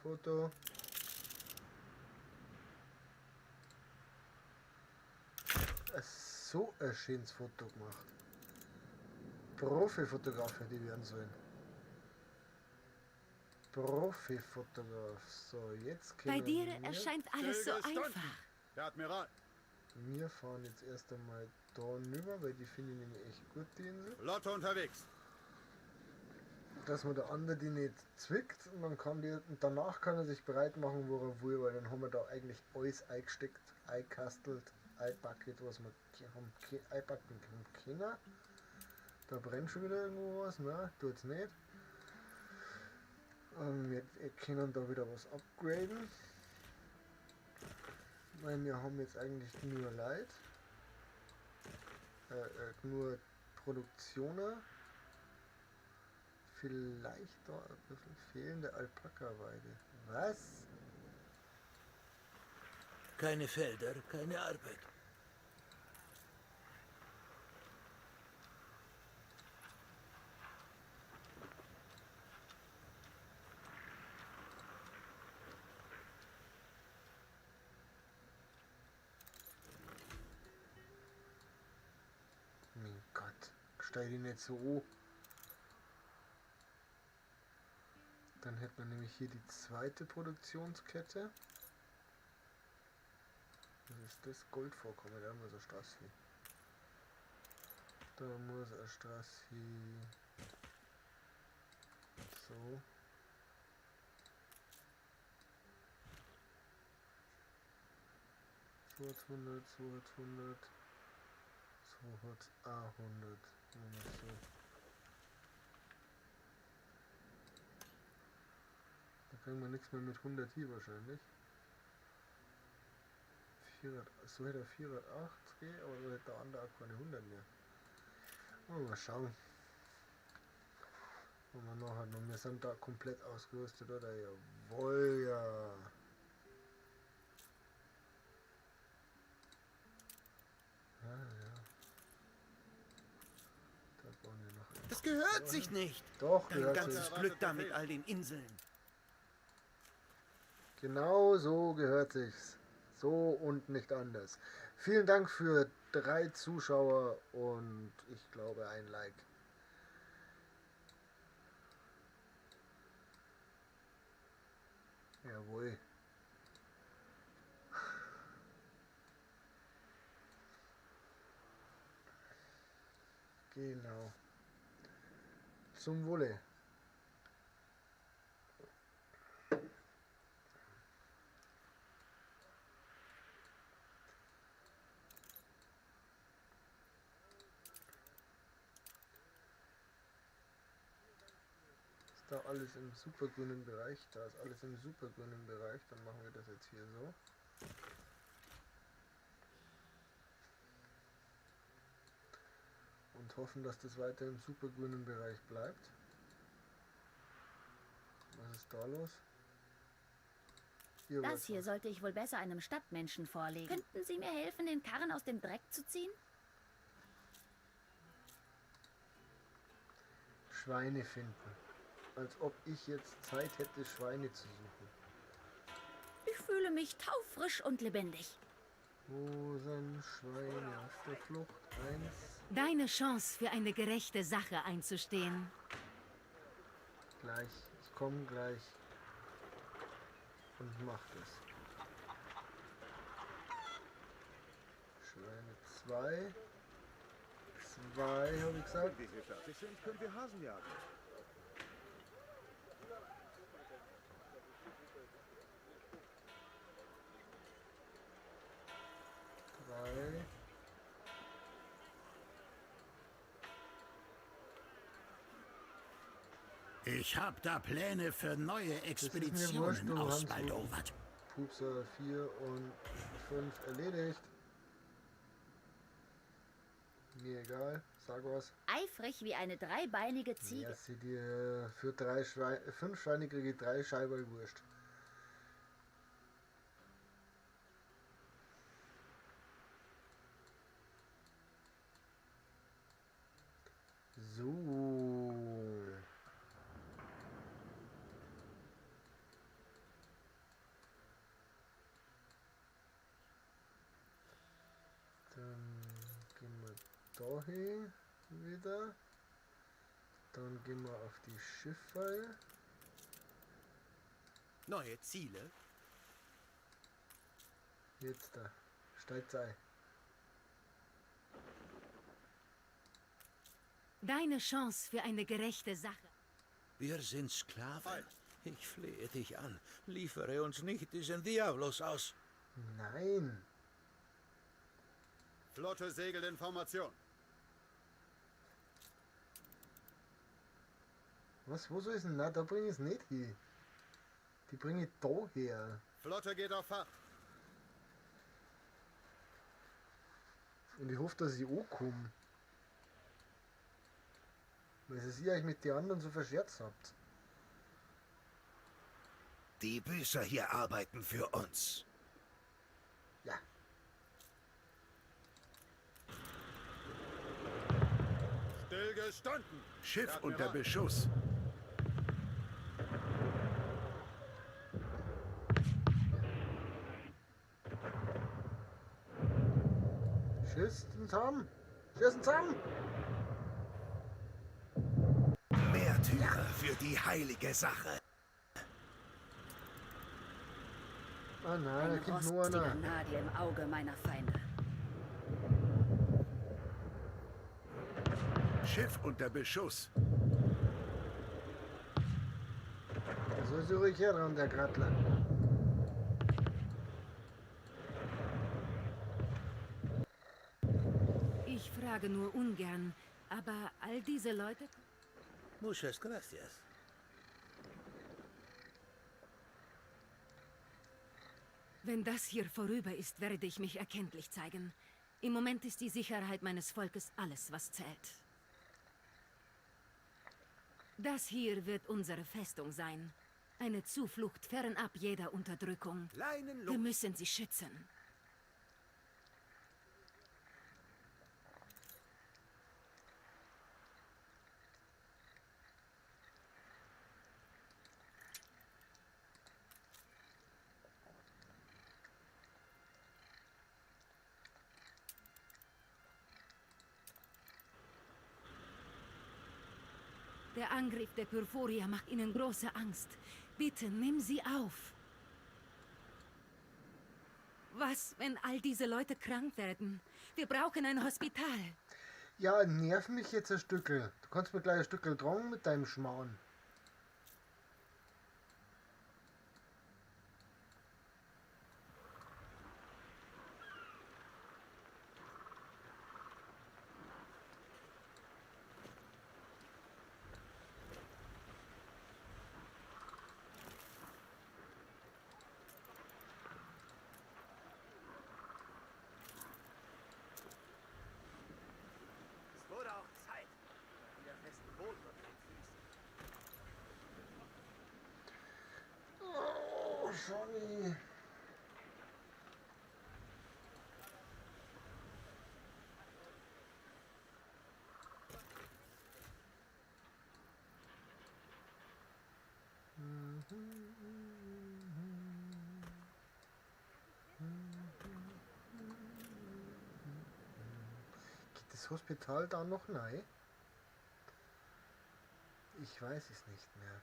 Foto. So ein schönes Foto gemacht. Profi-Fotograf hätte ich werden sollen. Profi-Fotograf. So, jetzt Bei können dir wir erscheint alles so einfach. Herr Admiral. Wir fahren jetzt erst einmal da rüber, weil die finde ich nämlich echt gut, die Insel. Flotte unterwegs. Dass man der andere die nicht zwickt und dann kann die, und danach kann er sich bereit machen, wo er will, weil dann haben wir da eigentlich alles eingesteckt, eingekastelt, eingebacket, was wir haben, einbacken können. Da brennt schon wieder irgendwo was, ne? Tut's nicht. Wir können da wieder was upgraden. Weil wir haben jetzt eigentlich nur Leid. Nur Produktionen. Vielleicht da ein bisschen fehlende Alpaka-Weide. Was? Keine Felder, keine Arbeit. Stell die nicht so an. Dann hätten wir nämlich hier die zweite Produktionskette. Das ist das Goldvorkommen, da muss eine Straße hin. Da muss eine Straße hin. So. So hat 100, so hat 100, so hat 100. So. Da kriegen wir nichts mehr mit 100 hier wahrscheinlich. 400, so hätte er 480, aber so hätte der andere auch keine 100 mehr. Oh, mal schauen. Und wir nachher noch, wir sind da komplett ausgerüstet, oder? Jawohl, ja. Ah, ja. Da bauen wir noch ein. Das gehört sich nicht. Doch, Dein gehört ganzes sich. Glück da mit all den Inseln. Genau so gehört sich's. So und nicht anders. Vielen Dank für 3 Zuschauer und ich glaube ein Like. Jawohl. Genau. Zum Wohle. Ist da alles im supergrünen Bereich? Da ist alles im supergrünen Bereich. Dann machen wir das jetzt hier so. Und hoffen, dass das weiter im supergrünen Bereich bleibt. Was ist da los? Hier Das was hier los. sollte ich wohl besser einem Stadtmenschen vorlegen. Könnten Sie mir helfen, den Karren aus dem Dreck zu ziehen? Schweine finden. Als ob ich jetzt Zeit hätte, Schweine zu suchen. Ich fühle mich taufrisch und lebendig. Wo sind Schweine auf der Flucht? 1. Deine Chance, für eine gerechte Sache einzustehen. Gleich. Ich komm gleich. Und mach das. Schweine 2. 2, hab ich gesagt. Wenn wir hier fertig sind, können wir Hasen jagen. 3. Ich hab da Pläne für neue Das ist mir Expeditionen wurscht, du Hans ausbaldowert. Pupser 4 und 5 erledigt. Mir egal, sag was. Eifrig wie eine dreibeinige Ziege. Ja, sieh dir für 5 Schweine kriege ich 3 Scheiben Wurst. So. Dann gehen wir da hin wieder. Dann gehen wir auf die Schiffe. Neue Ziele. Jetzt da. Steigt ein. Deine Chance für eine gerechte Sache. Wir sind Sklaven. Ich flehe dich an. Liefere uns nicht diesen Diablos aus. Nein. Flotte segelt in Formation. Was? Wo soll ich denn? Na, da bring ich's nicht hin. Die bringe ich da her. Flotte geht auf Fahrt. Und ich hoffe, dass ich ankomme. Weil es ihr euch mit den anderen so verscherzt habt. Die Büßer hier arbeiten für uns. Ja. Stillgestanden. Schiff Admiral. unter Beschuss. Schießen zusammen! Schießen zusammen! Märtyrer für die heilige Sache. Ah nein, da Ein kommt nur rostiger einer. Nagel im Auge meiner Feinde. Schiff unter Beschuss. Der soll sich ruhig herran, der Grattler. Ich frage nur ungern, aber all diese Leute... Muchas gracias. Wenn das hier vorüber ist, werde ich mich erkenntlich zeigen. Im Moment ist die Sicherheit meines Volkes alles, was zählt. Das hier wird unsere Festung sein. Eine Zuflucht fernab jeder Unterdrückung. Leinen Wir los. müssen sie schützen. Der Angriff der Pyrphoria macht ihnen große Angst. Bitte nimm sie auf. Was, wenn all diese Leute krank werden? Wir brauchen ein Hospital. Ja, nerv mich jetzt ein Stückel. Du kannst mir gleich ein Stückel dran mit deinem Schmarrn. Es wurde auch Zeit. Mal wieder festen Boden unter den Füßen. Oh, Johnny. Geht das Hospital da noch rein? Ich weiß es nicht mehr.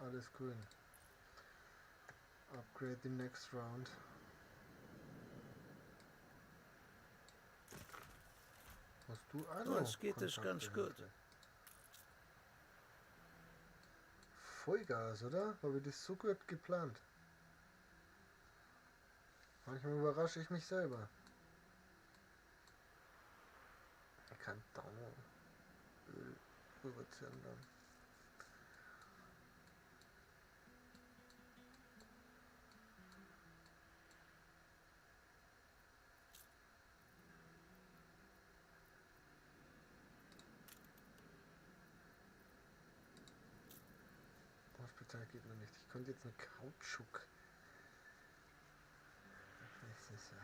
Alles grün. Upgrade the next round. Hast du auch noch Uns geht es ganz Kontakte gut. heute? Vollgas, oder? Habe ich das so gut geplant? Manchmal überrasche ich mich selber. Ich kann da noch Öl rüberziehen dann. Hospital geht noch nicht. Ich könnte jetzt einen Kautschuk. Das ist ja.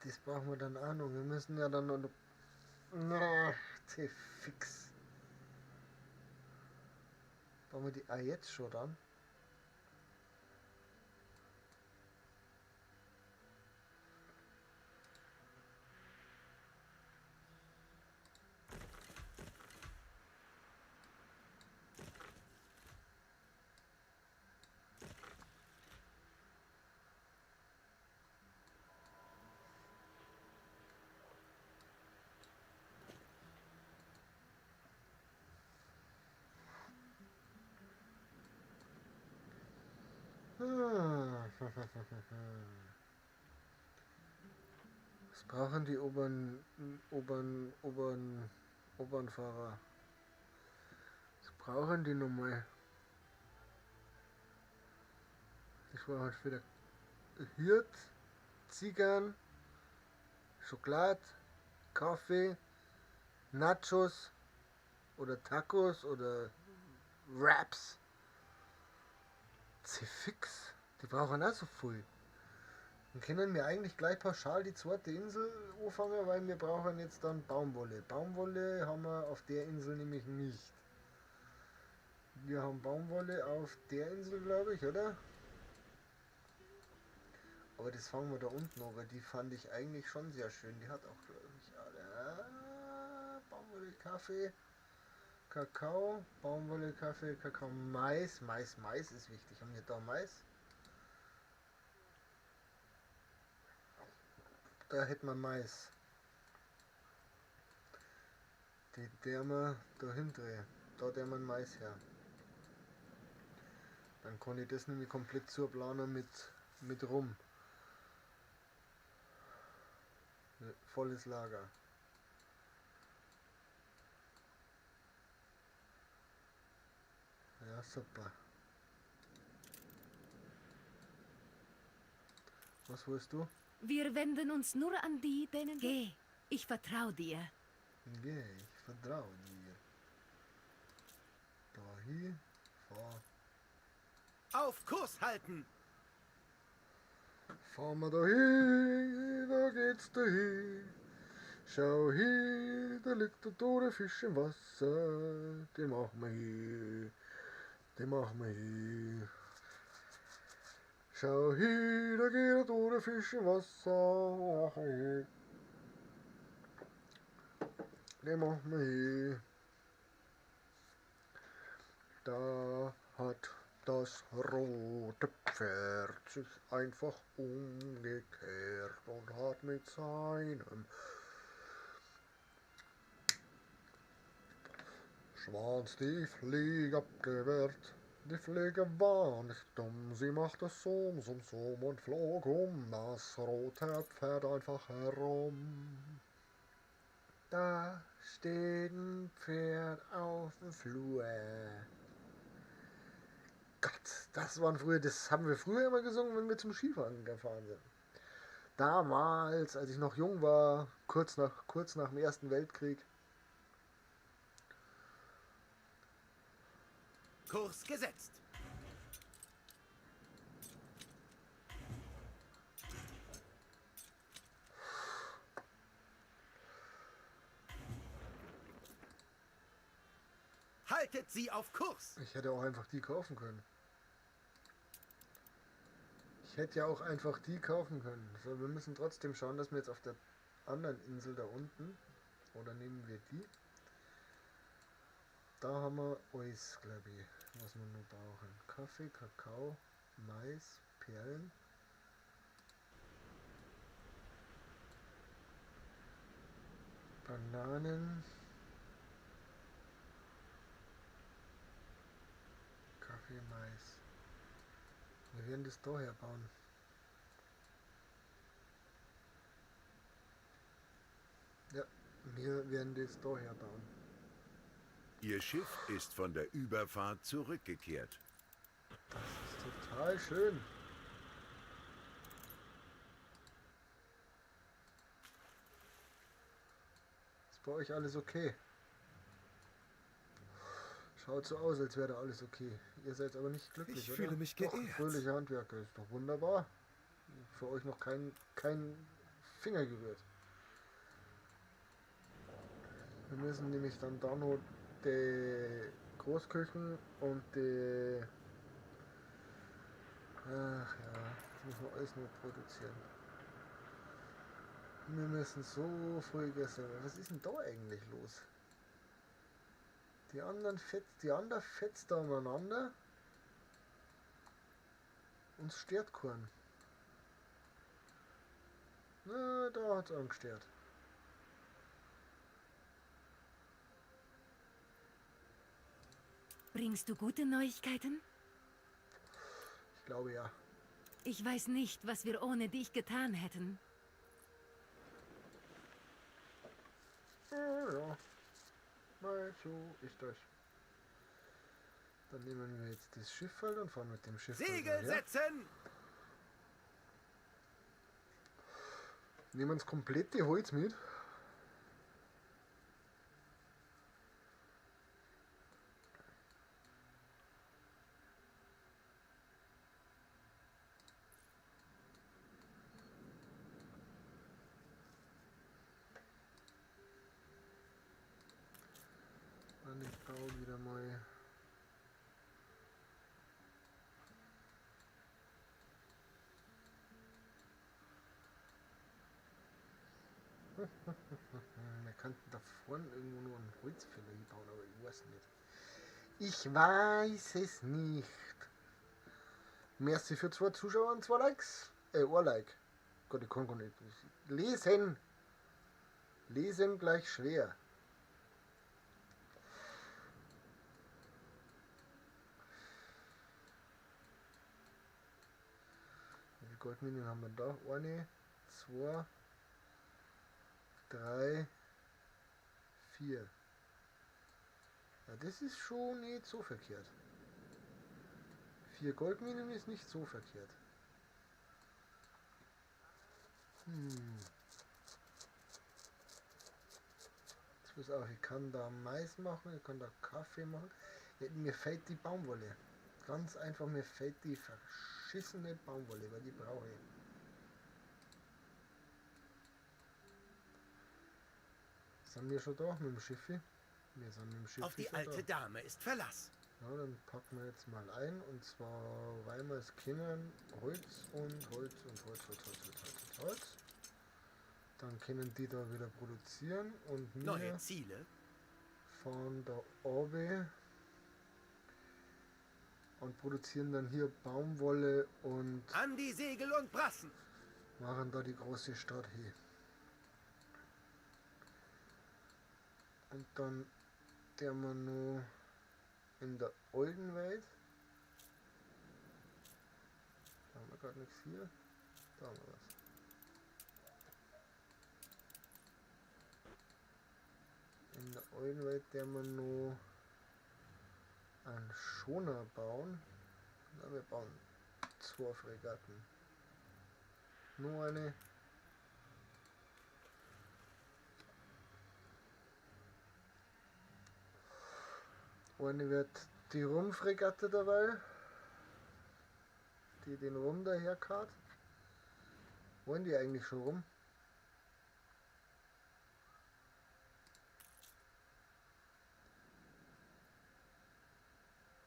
Das brauchen wir dann auch noch. Wir müssen ja dann noch. Na, fix. Brauchen wir die auch jetzt schon dann? Was brauchen die Obernfahrer? Was brauchen die nochmal? Ich brauche wieder Hirt, Ziegern, Schokolade, Kaffee, Nachos oder Tacos oder Wraps. Zifix, die brauchen auch so viel. Dann können wir eigentlich gleich pauschal die zweite Insel anfangen, weil wir brauchen jetzt dann Baumwolle. Baumwolle haben wir auf der Insel nämlich nicht. Wir haben Baumwolle auf der Insel, glaube ich, oder? Aber das fangen wir da unten an, weil die fand ich eigentlich schon sehr schön. Die hat auch, glaube ich, alle. Baumwolle, Kaffee, Kakao, Baumwolle, Kaffee, Kakao, Mais. Mais, Mais ist wichtig. Haben wir da Mais? Da hätten wir Mais. Die der wir da hindrehen. Da der man Mais her. Dann kann ich das nämlich komplett zuplanen mit rum. Volles Lager. Ja, super. Was willst du? Wir wenden uns nur an die, denen... Geh, ich vertrau dir. Geh, ich vertrau dir. Da hier, fahr. Auf Kurs halten! Fahren wir da hin, da geht's da hin. Schau hier, da liegt der tote Fisch im Wasser. Den machen wir hier, den machen wir hier. Schau hier, da geht der tote Fisch im Wasser. Den machen wir hier. Da hat das rote Pferd sich einfach umgekehrt und hat mit seinem Schwanz die Fliege abgewehrt. Die Fliege war nicht dumm, sie machte summ, summ, summ und flog um das rote Pferd einfach herum. Da steht ein Pferd auf dem Flur. Gott, das waren früher, das haben wir früher immer gesungen, wenn wir zum Skifahren gefahren sind. Damals, als ich noch jung war, kurz nach dem Ersten Weltkrieg. Kurs gesetzt. Haltet sie auf Kurs! Ich hätte auch einfach die kaufen können. Ich hätte ja auch einfach die kaufen können. So, wir müssen trotzdem schauen, dass wir jetzt auf der anderen Insel da unten, oder nehmen wir die? Da haben wir alles, glaube ich, was wir noch brauchen. Kaffee, Kakao, Mais, Perlen. Bananen. Kaffee, Mais. Wir werden das da herbauen. Ja, wir werden das da herbauen. Ihr Schiff ist von der Überfahrt zurückgekehrt. Das ist total schön. Ist bei euch alles okay? Schaut so aus, als wäre da alles okay. Ihr seid aber nicht glücklich, Ich oder? fühle mich Doch, geehrt. fröhliche Handwerker, ist doch wunderbar. Für euch noch kein Finger gerührt. Wir müssen nämlich dann da noch die Großküchen und die... Ach ja, das müssen wir alles nur produzieren. Wir müssen so früh essen. Was ist denn da eigentlich los? Die anderen fetzt da umeinander. Uns stört keinen. Na, da hat's angestört. Bringst du gute Neuigkeiten? Ich glaube ja. Ich weiß nicht, was wir ohne dich getan hätten. Ja, ja. Nein, so ist das. Dann nehmen wir jetzt das Schiff halt und fahren mit dem Schiff. Segel setzen! Nehmen wir das komplette Holz mit. Und ich baue wieder mal. Wir könnten da vorne irgendwo nur einen Holzfäller hinbauen, aber ich weiß nicht. Ich weiß es nicht. Merci für 2 Zuschauer und 2 Likes. 1 Like. Gott, ich kann gar nicht lesen. Lesen gleich schwer. Wie viele Goldminen haben wir da? 1, 2, 3, 4. Ja, das ist schon nicht so verkehrt. 4 Goldminen ist nicht so verkehrt. Jetzt muss auch, ich kann da Mais machen, ich kann da Kaffee machen. Ja, mir fehlt die Baumwolle. Ganz einfach, mir fehlt die verschissene Baumwolle, weil die brauche ich. Sind wir schon da mit dem Schiff? Wir sind mit dem Schiff Auf die schon alte da. Dame ist Verlass. Ja, dann packen wir jetzt mal ein, und zwar, weil wir es kennen, Holz und Holz und Holz, Holz, Holz, Holz, Holz, Holz, Holz. Dann können die da wieder produzieren und wir Neue Ziele. fahren da runter und produzieren dann hier Baumwolle und an die Segel und Brassen. Machen da die große Stadt hier. Und dann der wir nur in der alten Welt. Da haben wir grad nichts hier. Da haben wir was. In der alten Welt, der wir nur einen Schoner bauen. Na, wir bauen 2 Fregatten. Nur eine. Eine wird die Rumfregatte dabei, die den Rum daherkarrt. Wollen die eigentlich schon rum?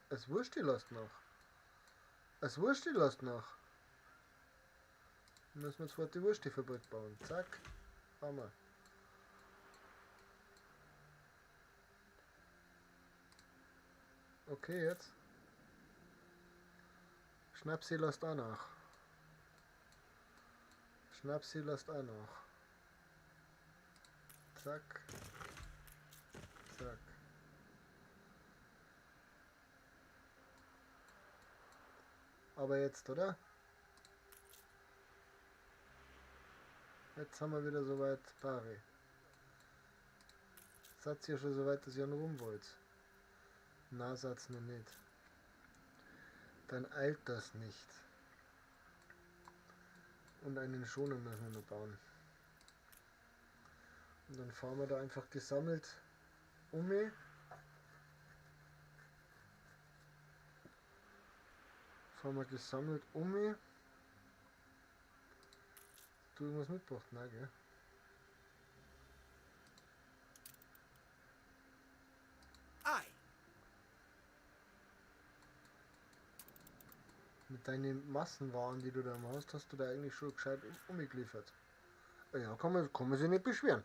Es wurscht die Last noch. Es wurscht die Last noch. Dann müssen wir zwar die Wurstfabrik bauen. Zack. Hammer. Okay, jetzt. Schnapsi lasst auch nach. Schnapsi lasst auch nach. Zack. Zack. Aber jetzt, oder? Jetzt haben wir wieder soweit Pari. Seid ihr schon so weit, dass ihr noch rum wollt? Na, seid's noch nicht. Dann eilt das nicht. Und einen Schoner müssen wir noch bauen. Und dann fahren wir da einfach gesammelt um. Fahren wir gesammelt um. Du irgendwas mitgebracht? Nein, gell? Ei. Mit deinen Massenwaren, die du da machst, hast du da eigentlich schon gescheit umgeliefert. Ja, kann man sich nicht beschweren.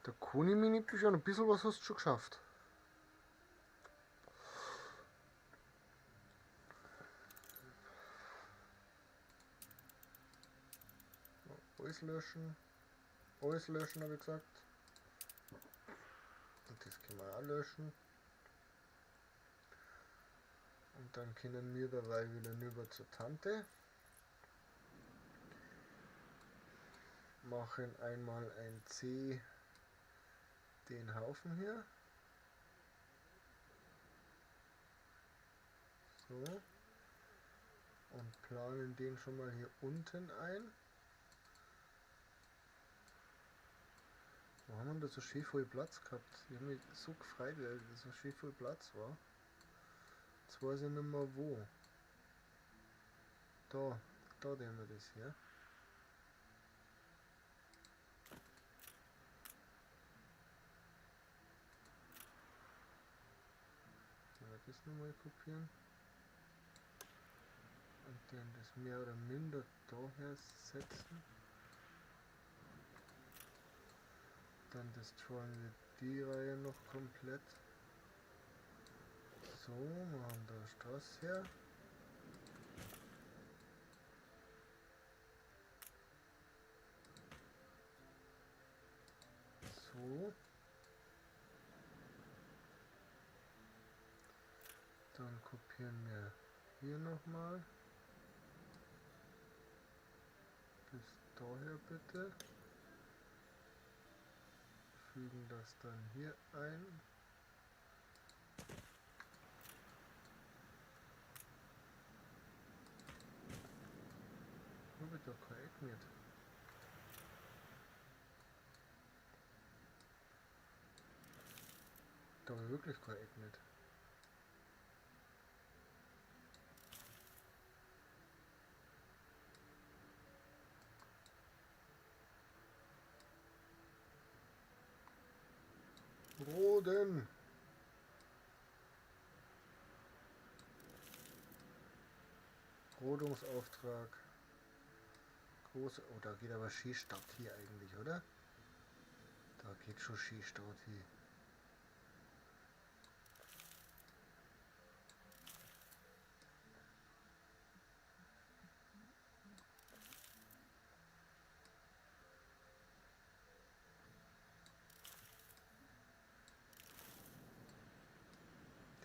Da kann ich mich nicht beschweren. Ein bisschen was hast du schon geschafft. Alles löschen. Alles löschen, habe ich gesagt. Und das können wir auch löschen. Und dann können wir dabei wieder rüber zur Tante. Machen einmal ein C den Haufen hier. So. Und planen den schon mal hier unten ein. Wo haben wir da so schön viel Platz gehabt? Ich hab mich so gefreut, weil da so schön viel Platz war. Jetzt weiß ich nicht mehr wo. Da nehmen wir das her. Sollen wir das nochmal kopieren? Und dann das mehr oder minder daher setzen. Dann destroyen wir die Reihe noch komplett. So, machen da Straße her. So. Dann kopieren wir hier nochmal. Bis daher bitte. Fügen das dann hier ein. Wo wird doch kein Eck mit? Da war wirklich kein Eck mit. Roden. Rodungsauftrag. Große. Oh, da geht aber Skistadt hier eigentlich, oder? Da geht schon Skistadt hier.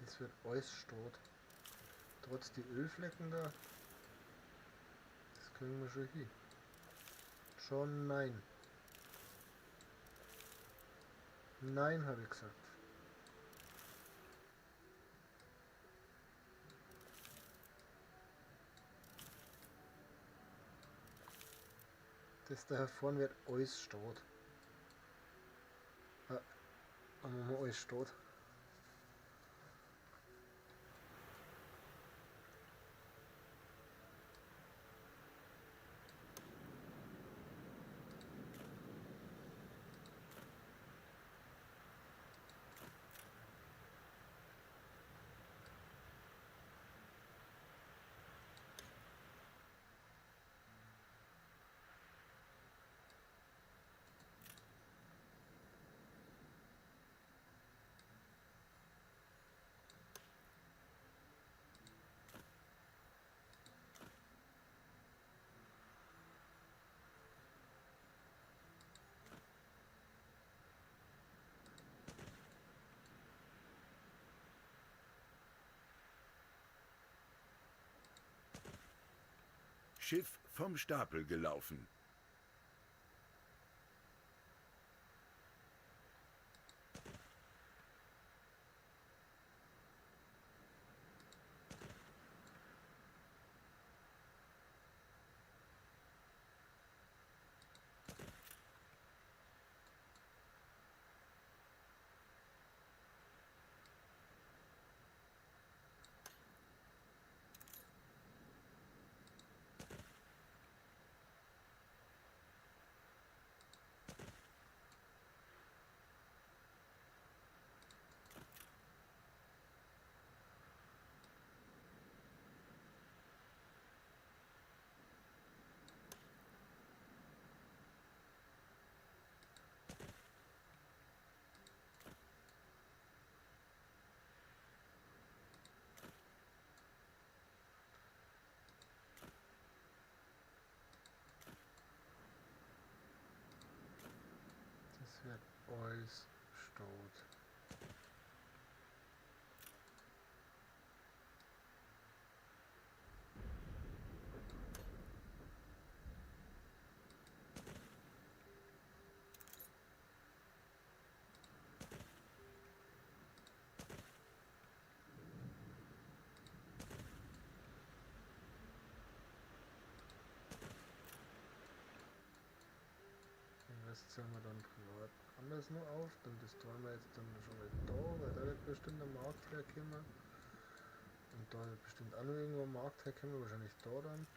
Das wird alles tot. Trotz die Ölflecken da. Das kriegen wir schon hin. Schon nein. Nein, habe ich gesagt. Das da vorne wird alles tot. Ah, machen wir alles tot. Schiff vom Stapel gelaufen. Das wird alles tot. Den Rest zählen wir dann privat anders noch auf, dann das tun wir jetzt dann schon mal da, weil da wird bestimmt ein Markt herkommen. Und da wird bestimmt auch noch irgendwo ein Markt herkommen, wahrscheinlich da dann.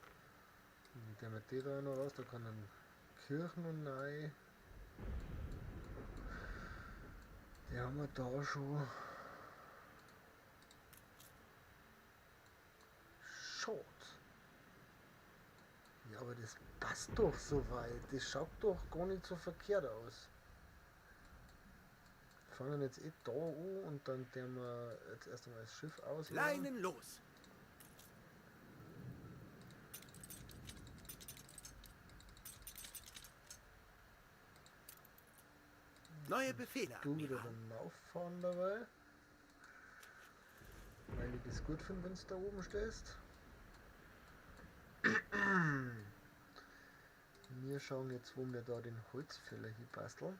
Und der mit der da noch raus, da kann dann Kirchen und rein. Die haben wir da schon. Schade. Ja, aber das passt doch soweit. Das schaut doch gar nicht so verkehrt aus. Fangen jetzt eh da an und dann werden wir jetzt erst einmal das Schiff ausladen. Leinen los. Neue Befehle, Du wieder Admiral. beim Auffahren dabei. Weil ich das gut finde, wenn du da oben stehst. Wir schauen jetzt, wo wir da den Holzfäller hier basteln.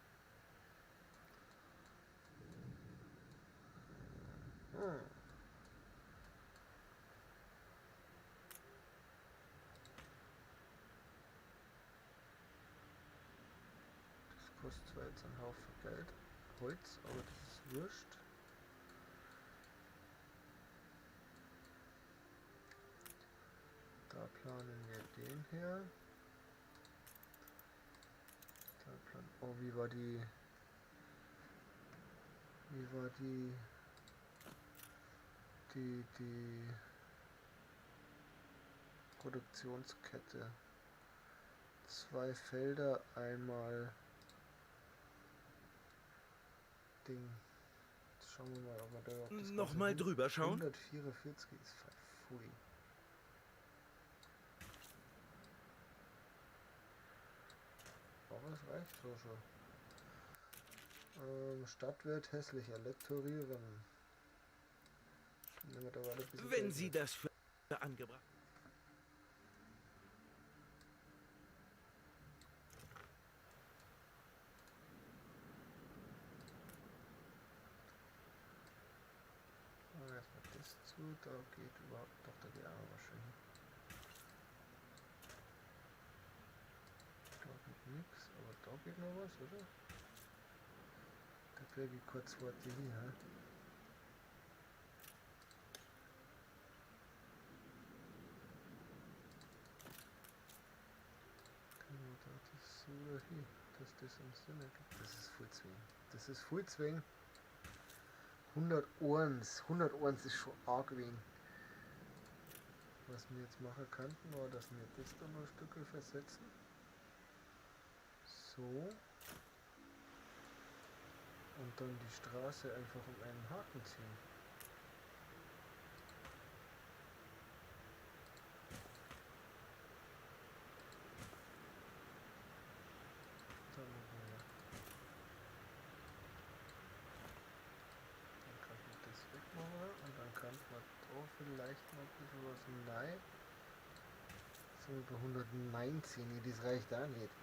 Hm. Das kostet zwar jetzt einen Haufen Geld, Holz, aber das ist wurscht. Da planen wir den her. Da plan oh, wie war die... Wie war die... Die Produktionskette. 2 Felder, einmal Ding. Jetzt schauen wir mal, ob wir da überhaupt das Ganze Nochmal hin- drüber schauen? 144 ist pfui. Aber es reicht so schon. Stadt wird hässlicher. Lektorieren. Nehmen wir da weiter ein bisschen Wenn Geld Sie mit. das für angebracht. Erstmal das zu, da geht überhaupt, doch, da geht auch noch was schön hin. Da geht nix, aber da geht noch was, oder? Da kriege ich kurz Worte hier, hä? Können wir da das so hin, dass das einen Sinn ergibt? Das ist voll zwing. Das ist voll zwing. 101. 101 ist schon arg wenig. Was wir jetzt machen könnten, war, dass wir das da noch ein Stückchen versetzen. So. Und dann die Straße einfach um einen Haken ziehen. Dann machen wir. Dann kann man das wegmachen und dann kann man da vielleicht noch ein bisschen was rein. Jetzt sind wir bei 119, nee, das reicht auch nicht.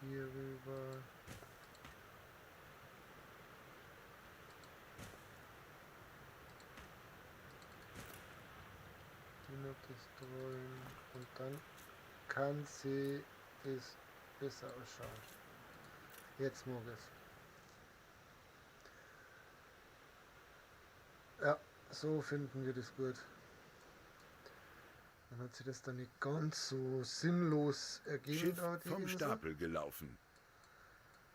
Hier rüber. Die noch das drehen. Und dann kann sie das besser ausschauen. Jetzt mag es. Ja, so finden wir das gut. Dann hat sich das dann nicht ganz so sinnlos ergeben. Schiff da, die vom Insel. Stapel gelaufen.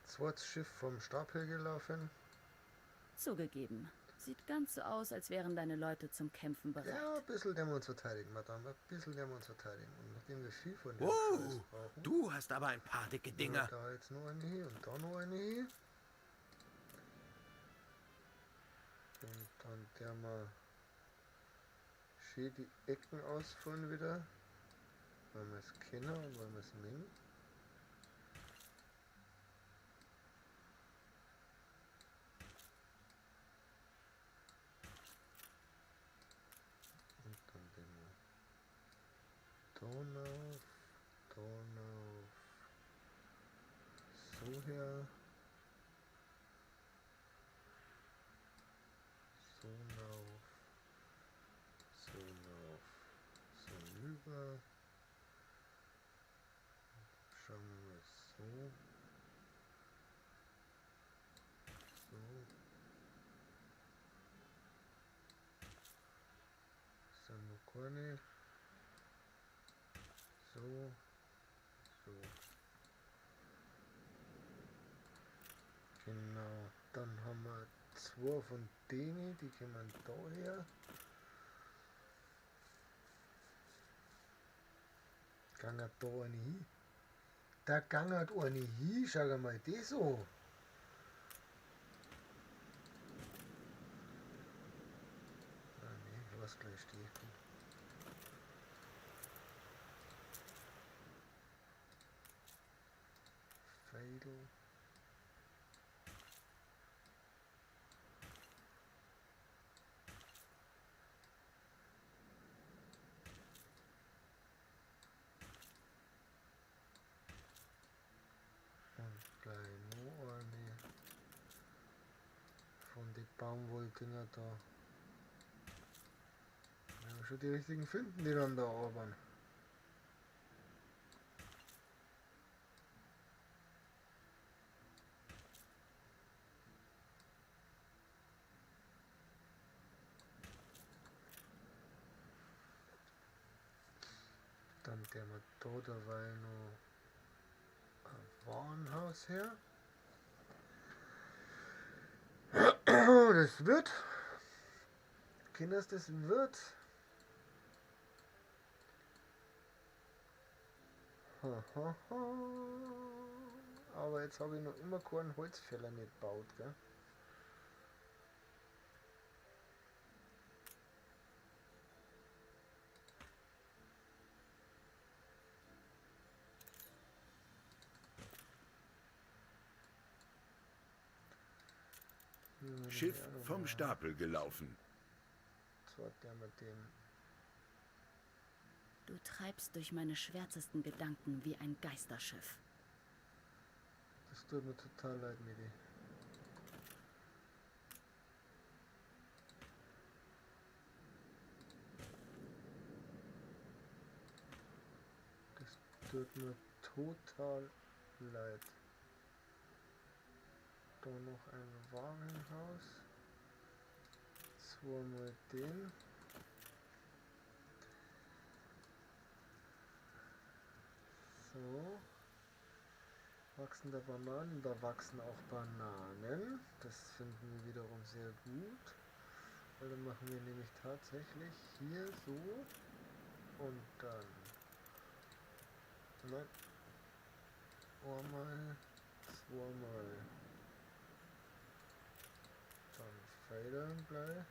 Zweites Schiff vom Stapel gelaufen. Zugegeben. Sieht ganz so aus, als wären deine Leute zum Kämpfen bereit. Ja, ein bisschen werden wir uns verteidigen, Madame. Ein bisschen werden wir uns verteidigen. Und nachdem wir viel von dem Wow, Scheiß brauchen, du hast aber ein paar dicke Dinger. Da jetzt noch eine hier und da noch eine hier. Und dann der mal schön die Ecken ausfüllen wieder. Weil wir es kennen und weil wir es mengen. Und dann den wir Donau, Donau, so her, so nauf, so nauf, so rüber. Schauen wir mal so, so. Eine. So. So. Genau. Dann haben wir zwei von denen, die kommen daher. Gangert da eine hin. Da gangert eine hin, schau mal das an. Ah ne, lass gleich stehen. Feidel. Baumwolldinger da. Wir haben schon die richtigen finden, die dann da arbeiten. Dann der wir da dabei noch ein Warenhaus her. Das wird. Kinders, das wird. Ha, ha, ha. Aber jetzt habe ich noch immer keinen Holzfäller nicht gebaut, gell? Schiff vom Stapel gelaufen. Du treibst durch meine schwärzesten Gedanken wie ein Geisterschiff. Das tut mir total leid, Midi. Das tut mir total leid. Da noch ein Warenhaus. Zweimal den. So. Wachsen da Bananen? Da wachsen auch Bananen. Das finden wir wiederum sehr gut. Weil dann machen wir nämlich tatsächlich hier so. Und dann. Nein. Einmal, zweimal. Dann Federn gleich.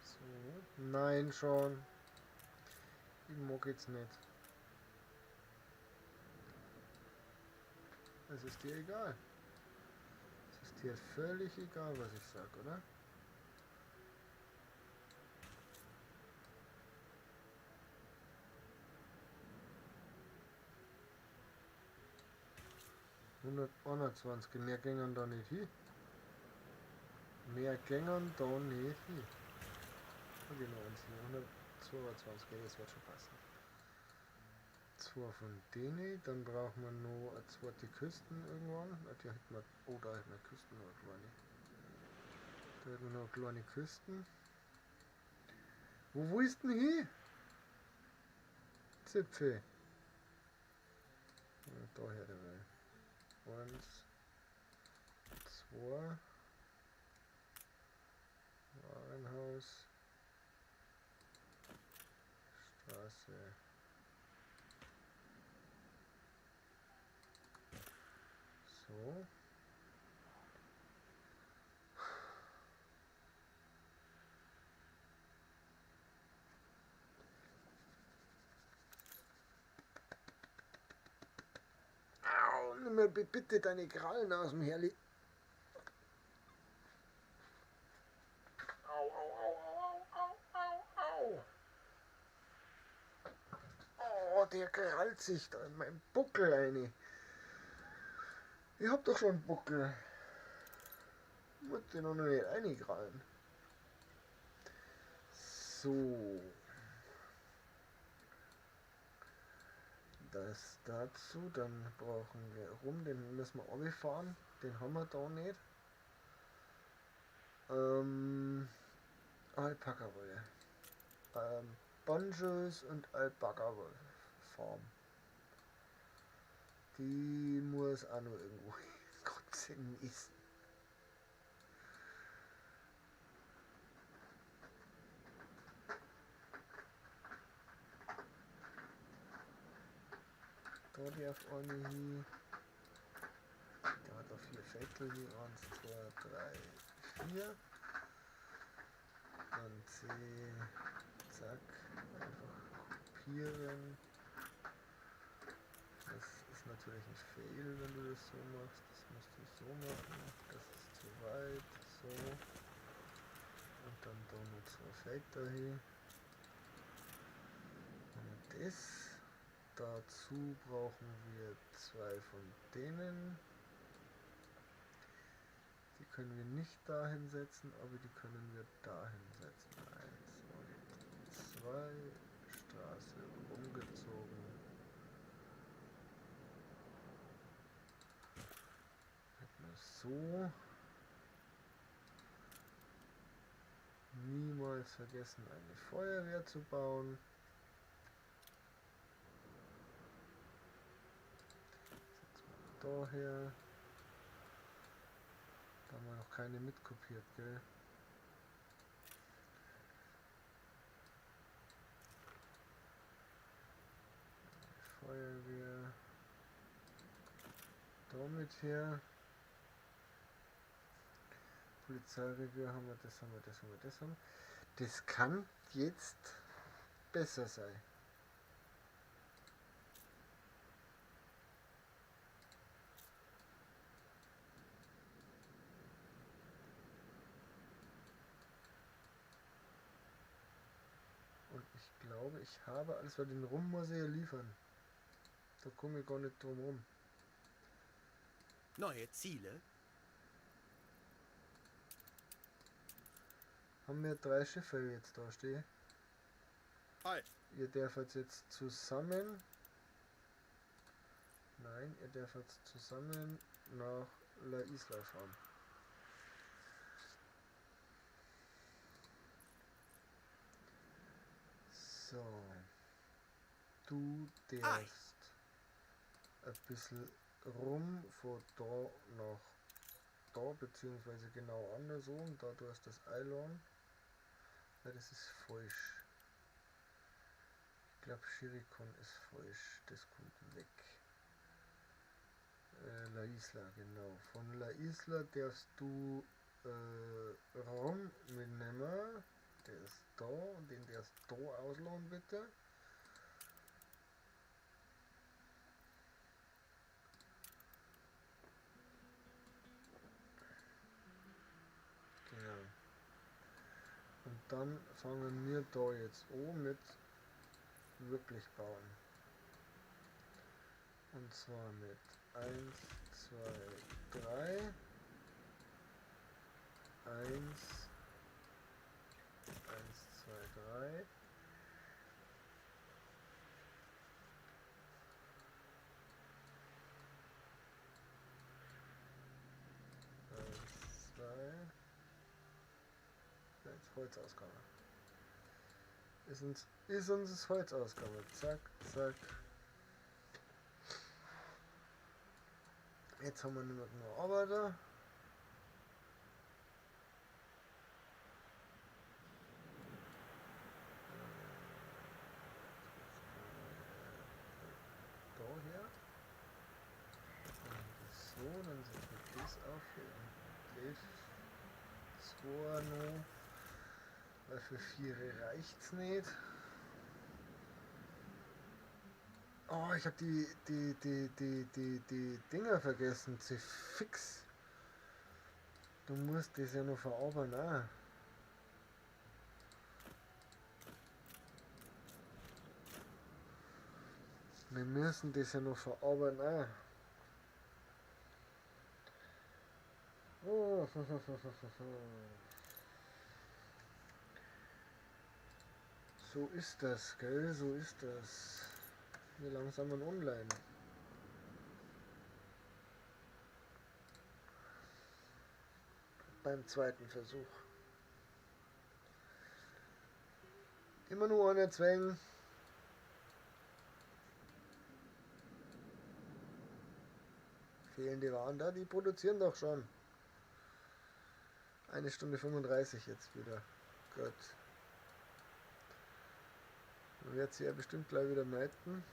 So. Nein, schon. Ich mag jetzt nicht. Es ist dir egal. Es ist dir völlig egal, was ich sag, oder? ...121, mehr gängen da nicht hin. Mehr gängen da nicht hin. Okay, noch eins hier. 122, das wird schon passen. Zwei von denen, dann brauchen wir noch eine zweite Küsten irgendwann. Die hätten wir, oh, da hätten wir Küsten noch eine kleine. Da hätten wir noch kleine Küsten. Wo willst du denn hin? Zipfel. Ja, daher dabei. 1, 2, Warenhaus, Straße. So. Au, nimm mir bitte deine Krallen aus dem Herli. Au, au, au, au, au, au, au. Oh, der krallt sich da in meinen Buckel rein. Ich hab doch schon einen Buckel. Ich muss den noch nicht reinkrallen. So. Das dazu, dann brauchen wir rum, den müssen wir runterfahren, den haben wir da nicht. Alpaka-Wolle. Banjos und Alpaka-Wolle Farm. Die muss auch noch irgendwo Gott ist. Da darf eine hin. Da hat er 4 Viertel hier. 1, 2, 3, 4. Dann C. Zack. Einfach kopieren. Das ist natürlich ein Fail, wenn du das so machst. Das musst du so machen. Das ist zu weit. So. Und dann da noch 2 Felder hin. Und das. Dazu brauchen wir 2 von denen. Die können wir nicht dahin setzen, aber die können wir dahin setzen. 1 und 2. Straße umgezogen. Hätten wir so. Niemals vergessen, eine Feuerwehr zu bauen. Daher. Da haben wir noch keine mitkopiert, gell? Feuerwehr. Damit her. Polizeirevier haben wir, das haben wir, das haben wir, das haben wir. Das kann jetzt besser sein. Ich glaube, ich habe alles, weil den Rum muss ich ja liefern. Da komme ich gar nicht drum rum. Neue Ziele? Haben wir 3 Schiffe jetzt da stehen? Hi. Ihr dürft jetzt zusammen. Nein, ihr dürft zusammen nach La Isla fahren. So, du darfst ein bisschen rum von da nach da, beziehungsweise genau andersrum, da du hast das Eilon. Ja, das ist falsch. Ich glaube, Schirikon ist falsch, das kommt weg. La Isla, genau. Von La Isla darfst du rum mitnehmen. Der ist da und den der ist da ausladen, bitte. Genau. Und dann fangen wir da jetzt an mit wirklich bauen. Und zwar mit 1, 2, 3, 1, 1, 2, 3. 1, 2. Jetzt Holzausgabe. Ist uns das Holzausgabe. Zack, zack. Jetzt haben wir nicht mehr genug Arbeiter. So, dann setzen wir das auf hier und das 2 noch, weil für 4 reicht's nicht. Oh, ich habe die Dinger vergessen, sie fix. Du musst das ja noch verarbeiten auch. Wir müssen das ja noch verarbeiten auch. Oh. So ist das, gell? So ist das. Wie langsam und online. Beim zweiten Versuch. Immer nur eine Zwänge. Fehlende Waren da, die produzieren doch schon. 1 Stunde 35 jetzt wieder. Gut. Dann wird sie ja bestimmt gleich wieder melden.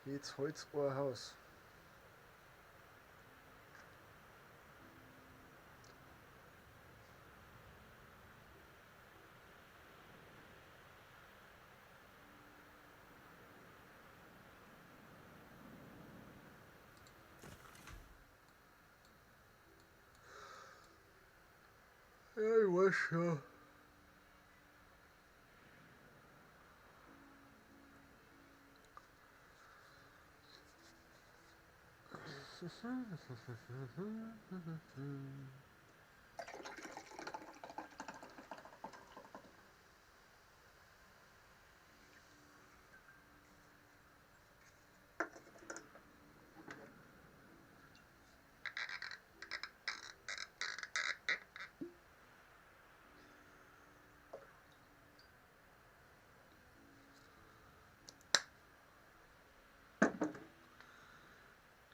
Jetzt Holzohrhaus. Ja, ich weiß schon.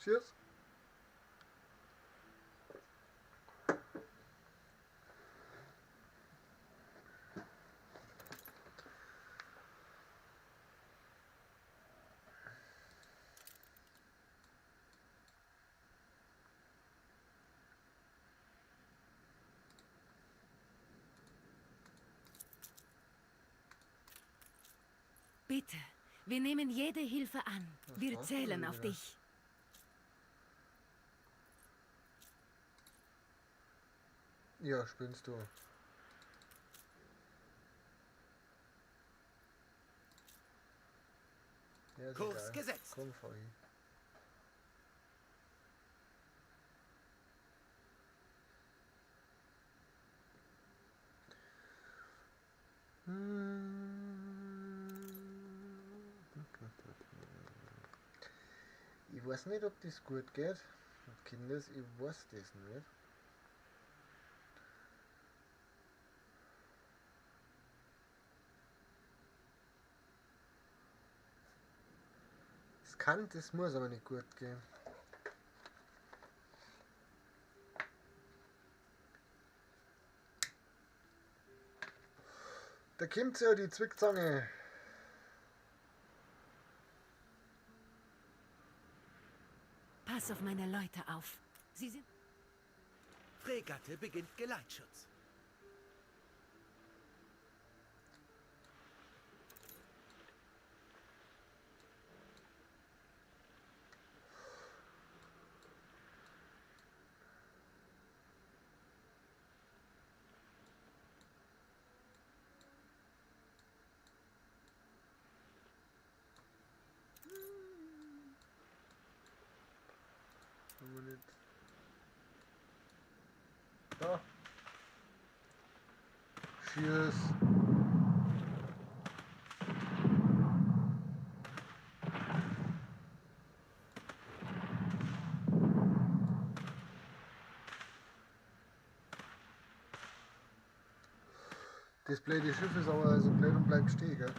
Cheers. Bitte, wir nehmen jede Hilfe an. Wir zählen auf dich. Ja, spinnst du. Ja, ist Kurs egal. gesetzt. Komm, fahr hin. Ich weiß nicht, ob das gut geht. Kinders, ich weiß das nicht. Es kann, das muss aber nicht gut gehen. Da kommt ja die Zwickzange. Pass auf meine Leute auf. Sie sind... Fregatte beginnt Geleitschutz. Da. Cheers. Das blöde Schiff ist aber so blöd und bleibt stehen, gell?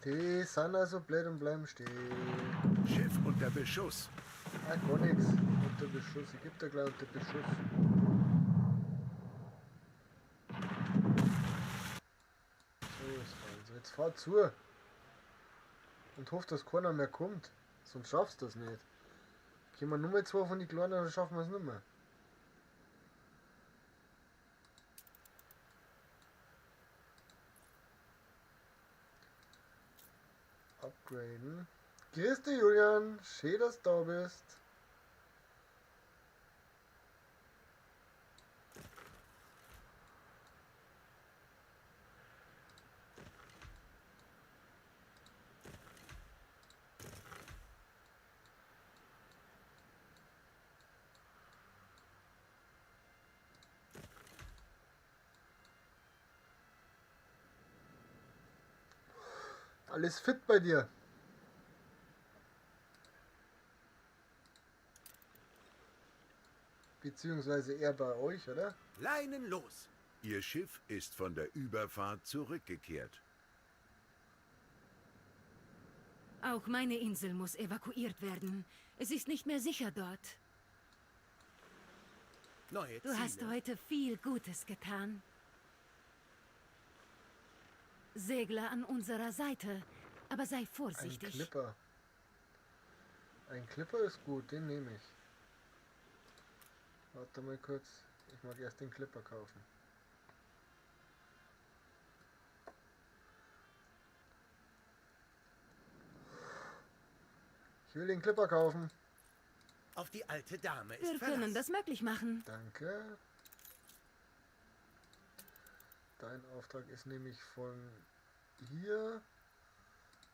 Die sind also blöd und bleiben stehen. Schiff unter Beschuss. Ah, gar nichts. Unter Beschuss. Ich geb da gleich unter Beschuss. So ist also. Jetzt fahr zu. Und hoff, dass keiner mehr kommt. Sonst schaffst du das nicht. Kommen nur mal zwei von den Kleinen, dann schaffen wir es nicht mehr. Upgraden. Grüß dich, Julian. Schön, dass du da bist. Alles fit bei dir? Beziehungsweise eher bei euch, oder? Leinen los. Ihr Schiff ist von der Überfahrt zurückgekehrt. Auch meine Insel muss evakuiert werden. Es ist nicht mehr sicher dort. Neue Du hast Ziele. heute viel Gutes getan. Segler an unserer Seite, aber sei Ein vorsichtig. Clipper. Ein Clipper ist gut, den nehme ich. Warte mal kurz. Ich mag erst den Clipper kaufen. Ich will den Clipper kaufen. Auf die alte Dame ist Wir können Verlass. das möglich machen. Danke. Dein Auftrag ist nämlich von hier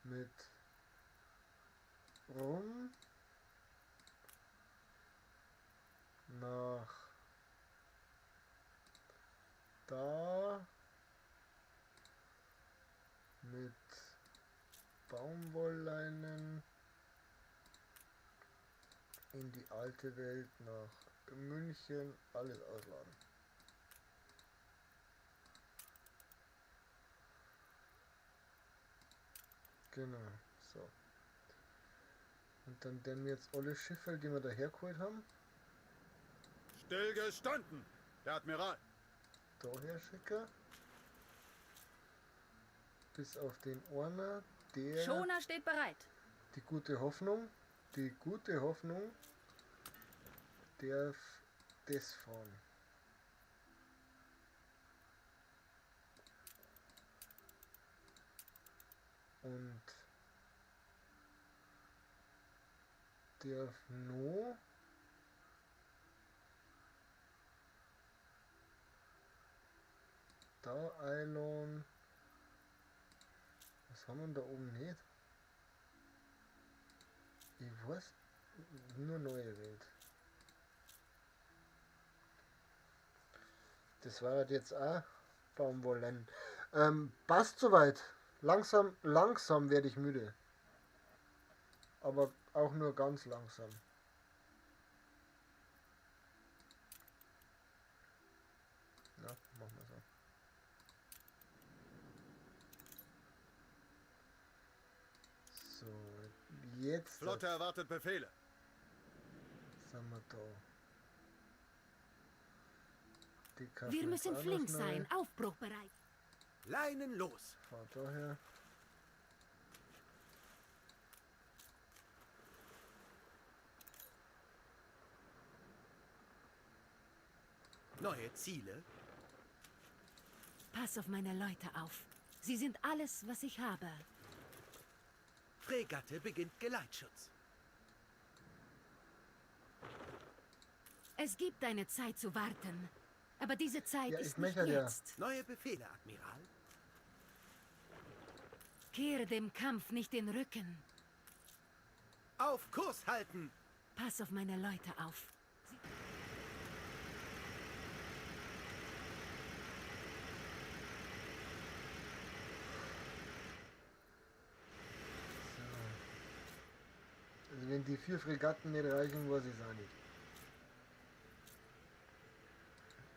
mit rum nach da mit Baumwollleinen in die alte Welt nach München, alles ausladen. Genau, so. Und dann werden wir jetzt alle Schiffe, die wir da hergeholt haben, Stillgestanden. Der Admiral. daher schicken. Bis auf den Orner, der Schoner steht bereit. die gute Hoffnung, die gute Hoffnung, darf das fahren. Und darf no da Eilon. Was haben wir denn da oben nicht? Ich weiß, nur neue Welt. Das war halt jetzt auch Baumwollen. Passt soweit. Langsam, langsam werde ich müde. Aber auch nur ganz langsam. Na, machen wir so. So, jetzt Flotte erwartet Befehle. sind wir da. Die kaufen Wir jetzt müssen auch noch flink schnell. sein, Aufbruch bereit. Leinen los. Fahr daher. Neue Ziele. Pass auf meine Leute auf. Sie sind alles, was ich habe. Fregatte beginnt Geleitschutz. Es gibt eine Zeit zu warten. Aber diese Zeit Ja, ich ist nicht möchte ja. jetzt. Neue Befehle, Admiral. Kehre dem Kampf nicht den Rücken. Auf Kurs halten. Pass auf meine Leute auf. Also wenn die 4 Fregatten nicht reichen, weiß ich es auch nicht.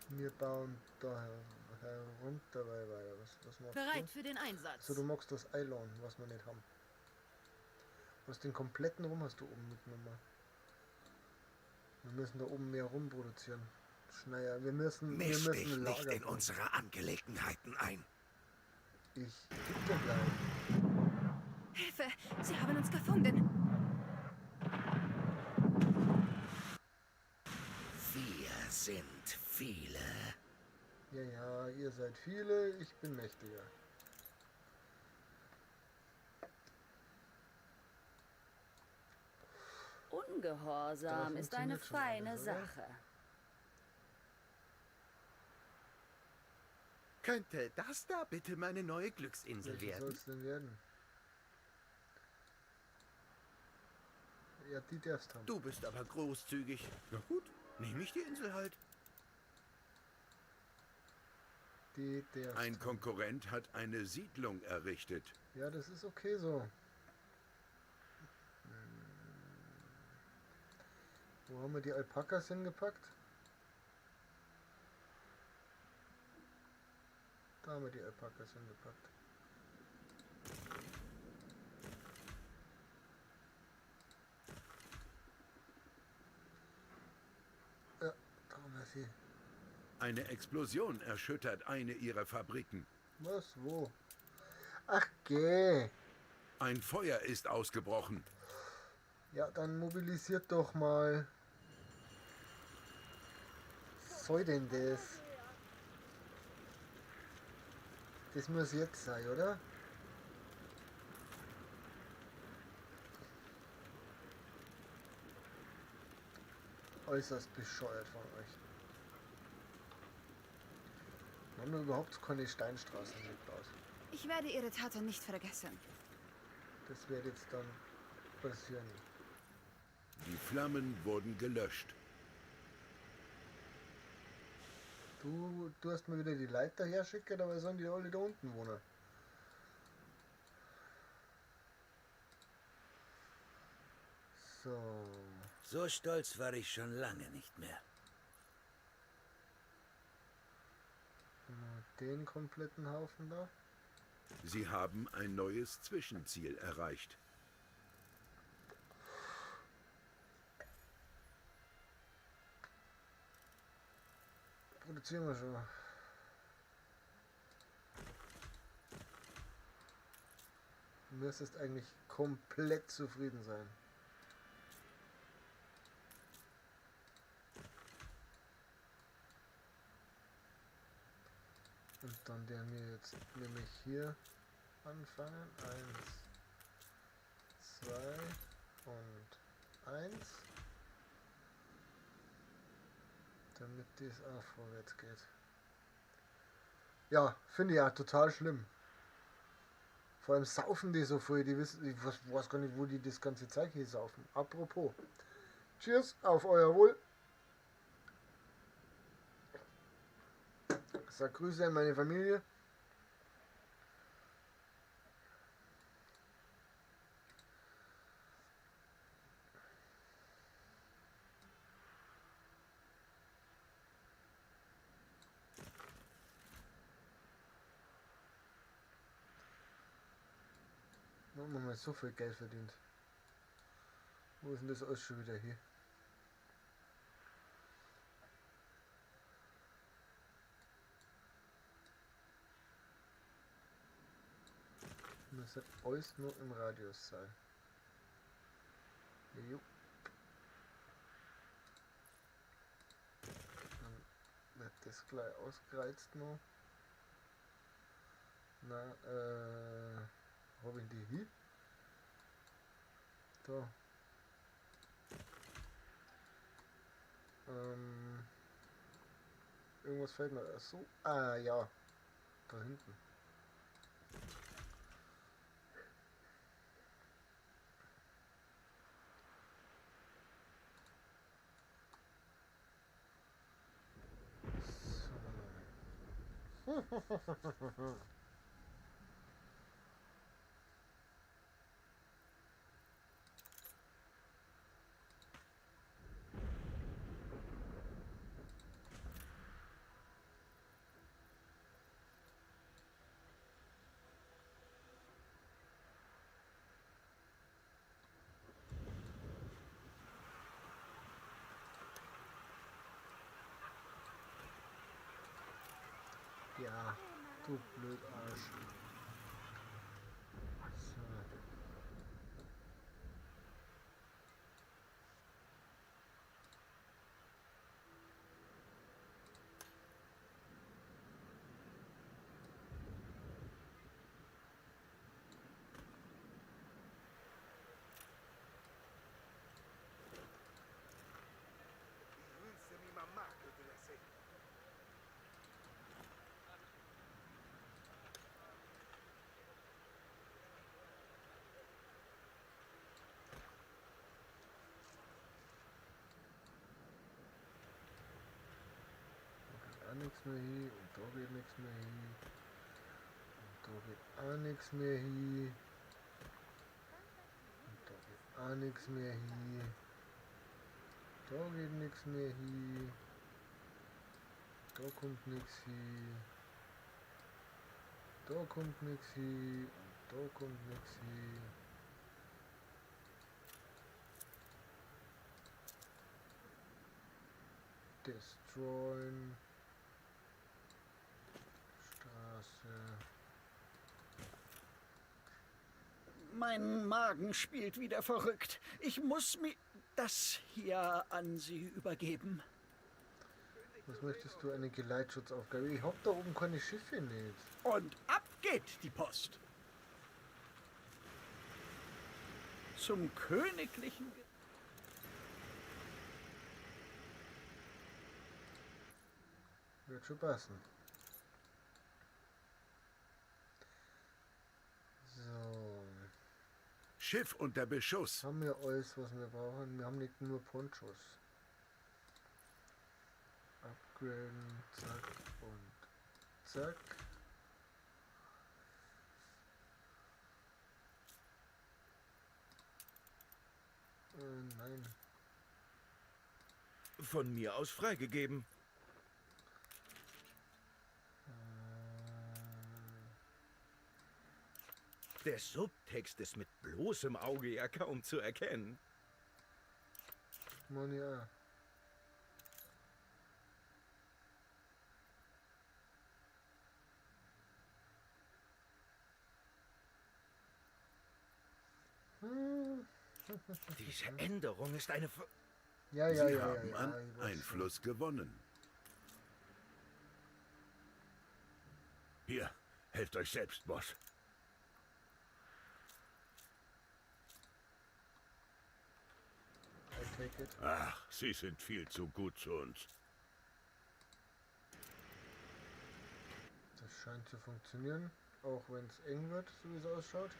Wir bauen da herunter weiter. Was machst Bereit du? für den Einsatz. So, du magst das Eilon, was wir nicht haben. Was den kompletten Rum hast du oben mitgenommen. Wir müssen da oben mehr Rum produzieren. Schneier, wir müssen, wir Misch müssen dich nicht Lager in bauen. unsere Angelegenheiten ein. Ich geb dir gleich. Hilfe! Sie haben uns gefunden. Wir sind viele. Ja, ja, ihr seid viele, ich bin mächtiger. Ungehorsam Da ist eine funktioniert schon feine alles, oder? Sache. Könnte das da bitte meine neue Glücksinsel Welche werden? soll's denn werden? Ja, die darfst haben. Du bist aber großzügig. Na gut, nehme ich die Insel halt. Die der. Ein Konkurrent hat eine Siedlung errichtet. Ja, das ist okay so. Wo haben wir die Alpakas hingepackt? Da haben wir die Alpakas hingepackt. Ja, da haben wir sie. Eine Explosion erschüttert eine ihrer Fabriken. Was? Wo? Ach, geh. Ein Feuer ist ausgebrochen. Ja, dann mobilisiert doch mal. Was soll denn das? Das muss jetzt sein, oder? Äußerst bescheuert von euch. Wir haben überhaupt keine Steinstraßen gebaut. Ich werde Ihre Taten nicht vergessen. Das wird jetzt dann passieren. Die Flammen wurden gelöscht. Du hast mir wieder die Leiter herschicken, dabei sollen die alle da unten wohnen. So. So stolz war ich schon lange nicht mehr. Den kompletten Haufen da. Sie haben ein neues Zwischenziel erreicht. Produzieren wir schon. Du müsstest eigentlich komplett zufrieden sein. Und dann werden wir jetzt nämlich hier anfangen. 1, 2 und 1. Damit dies auch vorwärts geht. Ja, finde ich ja total schlimm. Vor allem saufen die so viel, die wissen, ich weiß gar nicht, wo die das ganze Zeug hier saufen. Apropos. Cheers, auf euer Wohl. Sag Grüße an meine Familie. Haben wir mal so viel Geld verdient. Wo ist denn das alles schon wieder hier? Müsste alles nur im Radius sein. Jo. Dann wird das gleich ausgereizt noch. Na, hab ich die hier? Da. Irgendwas fällt mir so. Ah ja. Da hinten. So. Ja, du blöd Arsch. So. nichts mehr hin. Und da geht nichts mehr hin. Und da geht auch nichts mehr hin. Und da geht auch nichts mehr hin. Da geht nichts mehr hin. Da kommt nichts hin. Da kommt nichts hin. Und da kommt nichts hin. Destroyen. Straße. Mein Magen spielt wieder verrückt. Ich muss mir das hier an Sie übergeben. Was möchtest du? Eine Geleitschutzaufgabe? Ich hab da oben keine Schiffe nicht. Und ab geht die Post. Zum königlichen... Wird schon passen. So. Schiff unter Beschuss. Haben wir alles, was wir brauchen? Wir haben nicht nur Ponchos. Upgraden, zack und zack. Nein. Von mir aus freigegeben. Der Subtext ist mit bloßem Auge ja kaum zu erkennen. Mann, ja. Diese Änderung ist eine... Ja, ja, Sie ja, haben ja, an ja, ich weiß Einfluss gewonnen. Hier, helft euch selbst, Boss. I take it. Ach, Sie sind viel zu gut zu uns. Das scheint zu funktionieren, auch wenn es eng wird, so wie es ausschaut.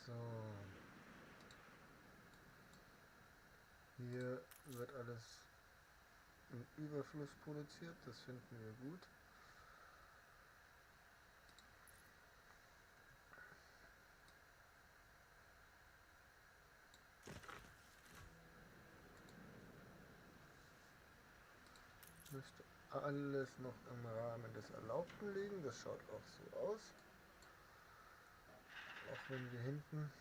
So. Hier wird alles im Überfluss produziert, das finden wir gut. Müsste alles noch im Rahmen des Erlaubten liegen, das schaut auch so aus. Auch wenn wir hinten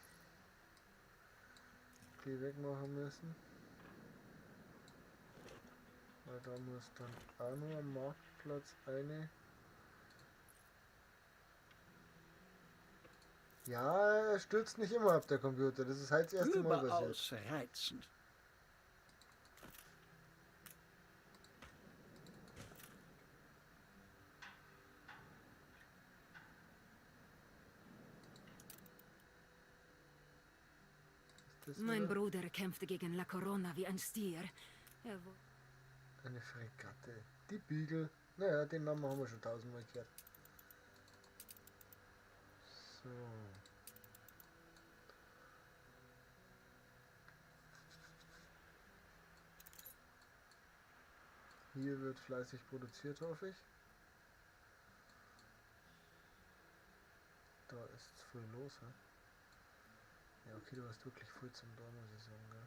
die wegmachen müssen. Weil da muss dann auch nur am Marktplatz eine. Ja, er stürzt nicht immer ab, der Computer. Das ist halt das erste Mal passiert. Überaus reizend. Mein Bruder kämpfte gegen La Corona wie ein Stier. Er Eine Fregatte. Die Beagle. Naja, den Namen haben wir schon tausendmal gehört. So. Hier wird fleißig produziert, hoffe ich. Da ist es früh los, hä? Ja, okay, du hast wirklich früh zum Dorn, muss ich sagen, gell?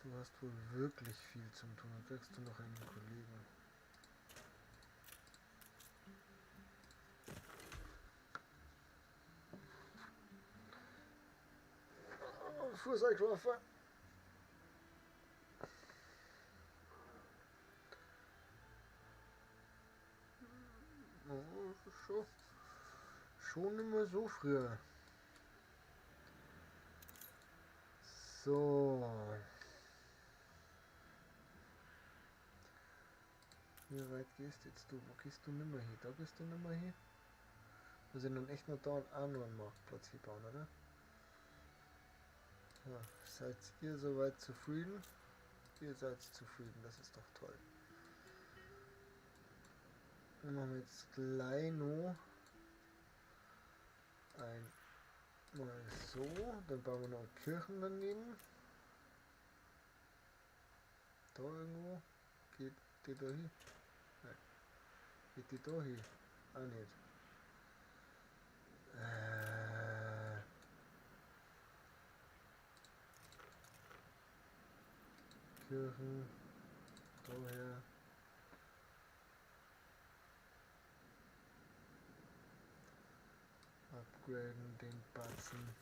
Du hast wohl wirklich viel zum tun. Dann kriegst du noch einen Kollegen. Oh, Fußangreifer. Oh, schon immer so früher. So. Wie weit gehst jetzt du? Wo gehst du nimmer hin? Da gehst du nimmer hin? Muss ich dann echt noch da auch noch einen Marktplatz hier bauen, oder? Ja, seid ihr soweit zufrieden? Ihr seid zufrieden, das ist doch toll. Dann machen wir jetzt gleich noch ein Mal so, dann bauen wir noch Kirchen daneben. Da irgendwo. Geht die da hin? Nein. Geht die da hin? Auch nicht. Kirchen. Daher. Upgraden den Batzen.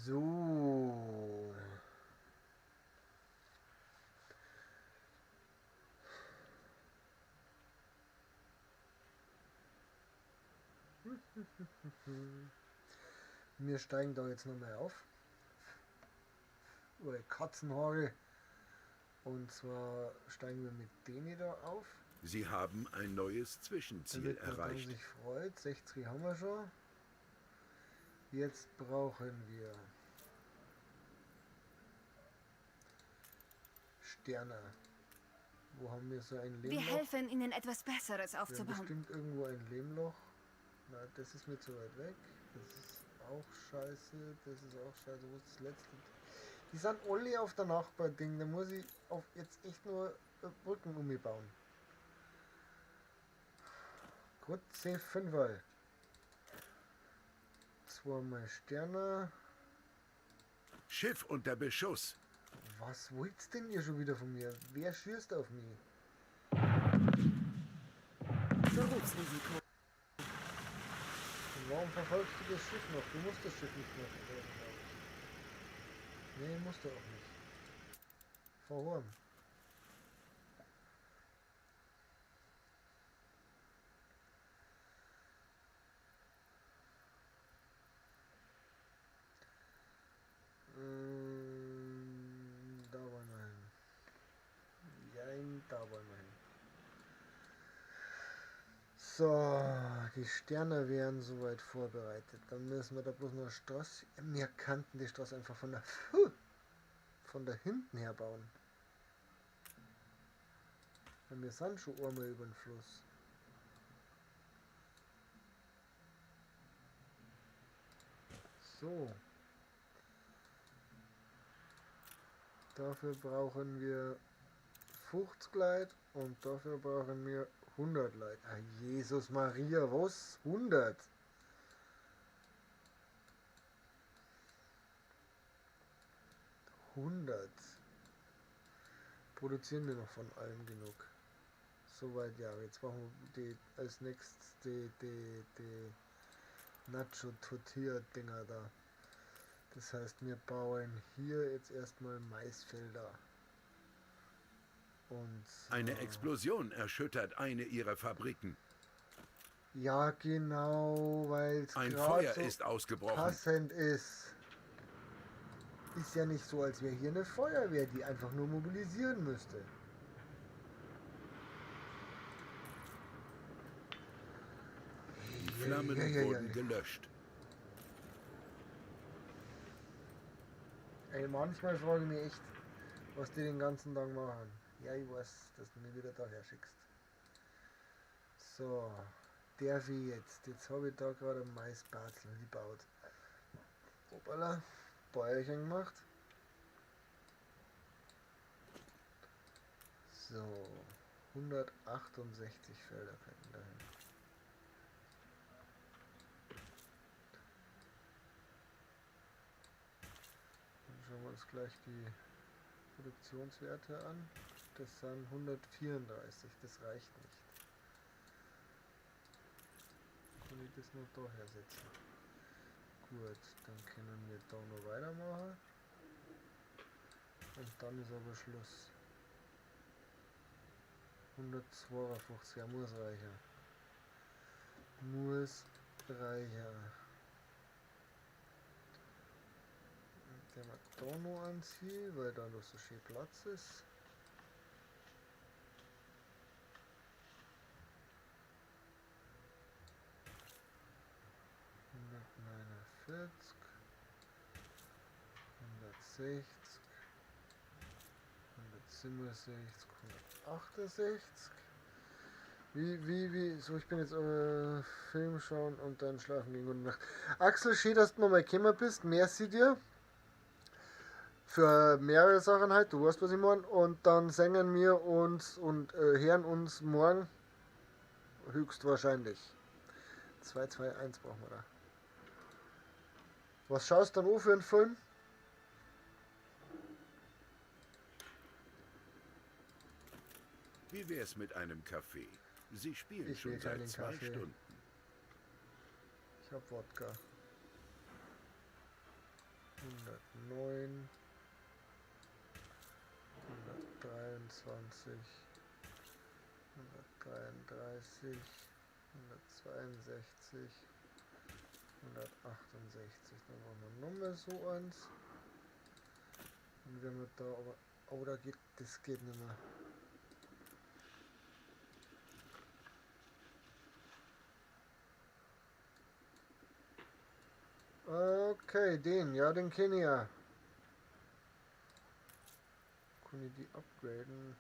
So. Wir steigen da jetzt nochmal auf. Oder Katzenhaare. Und zwar steigen wir mit denen da auf. Sie haben ein neues Zwischenziel Damit man dann erreicht. sich freut. 60 haben wir schon. Jetzt brauchen wir Sterne. Wo haben wir so ein Wir Lehmloch? helfen Ihnen, etwas Besseres Wir haben aufzubauen. bestimmt irgendwo ein Lehmloch. Na, das ist mir zu weit weg. Das ist auch scheiße. Das ist auch scheiße. Wo ist das letzte? Die sind alle auf der Nachbarding. Da muss ich auf jetzt echt nur Brücken umbauen. Kurze Fünferl. Zweimal Sterne. Schiff unter Beschuss. Was wollt's denn ihr schon wieder von mir? Wer schießt auf mich? Berufsrisiko. Und warum verfolgst du das Schiff noch? Du musst das Schiff nicht mehr verfolgen, glaube ich. Nee, musst du auch nicht. Verhorn. Da wollen wir hin. Jein, da wollen wir hin. So, die Sterne wären soweit vorbereitet. Dann müssen wir da bloß noch eine Straße. Wir könnten die Straße einfach von der, von da hinten her bauen. Weil wir sind schon einmal über den Fluss. So. Dafür brauchen wir 50 Leute und dafür brauchen wir 100 Leute. Ah, Jesus Maria, was? 100? 100. Produzieren wir noch von allem genug. Soweit, ja. Jetzt brauchen wir die, als nächstes die Nacho-Tortilla-Dinger da. Das heißt, wir bauen hier jetzt erstmal Maisfelder. Und Eine Explosion erschüttert eine ihrer Fabriken. Ja, genau, weil es Ein grad Feuer so ist ausgebrochen. passend ist. Ist ja nicht so, als wäre hier eine Feuerwehr, die einfach nur mobilisieren müsste. Die Flammen Ja, ja, ja, wurden ja. gelöscht. Ey, manchmal frage ich mich echt, was die den ganzen Tag machen. Ja, ich weiß, dass du mich wieder daher schickst. So, der wie jetzt. Jetzt habe ich da gerade ein Maisbarzel gebaut. Hoppala, Bäuerchen gemacht. So, 168 Felder könnten dahin. Dann schauen wir uns gleich die Produktionswerte an. Das sind 134, das reicht nicht. Kann ich das noch daher setzen? Gut, dann können wir da noch weitermachen. Und dann ist aber Schluss. 152, ja, muss reichen. Muss reichen. Und den wir da noch anziehen, weil da noch so schön Platz ist. 149, 160, 167, 168. Wie, so ich bin jetzt Film schauen und dann schlafen gehen. Gute Nacht. Axel, schön, dass du nochmal gekommen bist. Merci dir. Für mehrere Sachen halt, du weißt, was ich meine. Und dann singen wir uns und hören uns morgen. Höchstwahrscheinlich. 2, 2, 1 brauchen wir da. Was schaust du dann an für einen Film? Wie wär's mit einem Kaffee? Sie spielen Ich will schon seit keinen 2 Kaffee. Stunden. Ich hab Wodka. 109. 123. 133. 162. 168. Dann brauchen wir nochmal so eins. Und wenn wir da aber. Oh, da geht. Das geht nicht mehr. Okay, den, ja, den kenne ich ja. Kann ich die upgraden?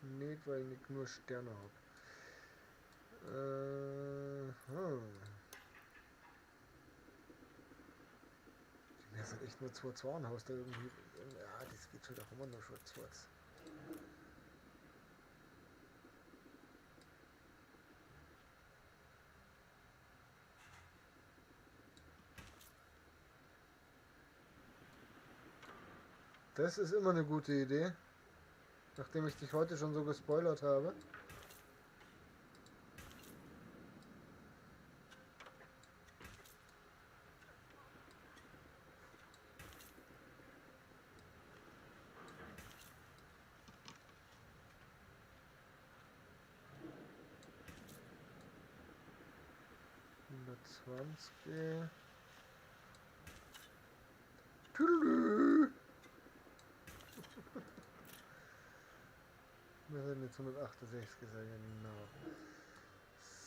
Nicht, weil ich nicht nur Sterne hab. Die sind echt nur 2 Haus da irgendwie. Ja, das geht schon auch immer nur schon 2. Das ist immer eine gute Idee, nachdem ich dich heute schon so gespoilert habe. $120. Tüdelü. Wir sind jetzt 168 gesagt, genau.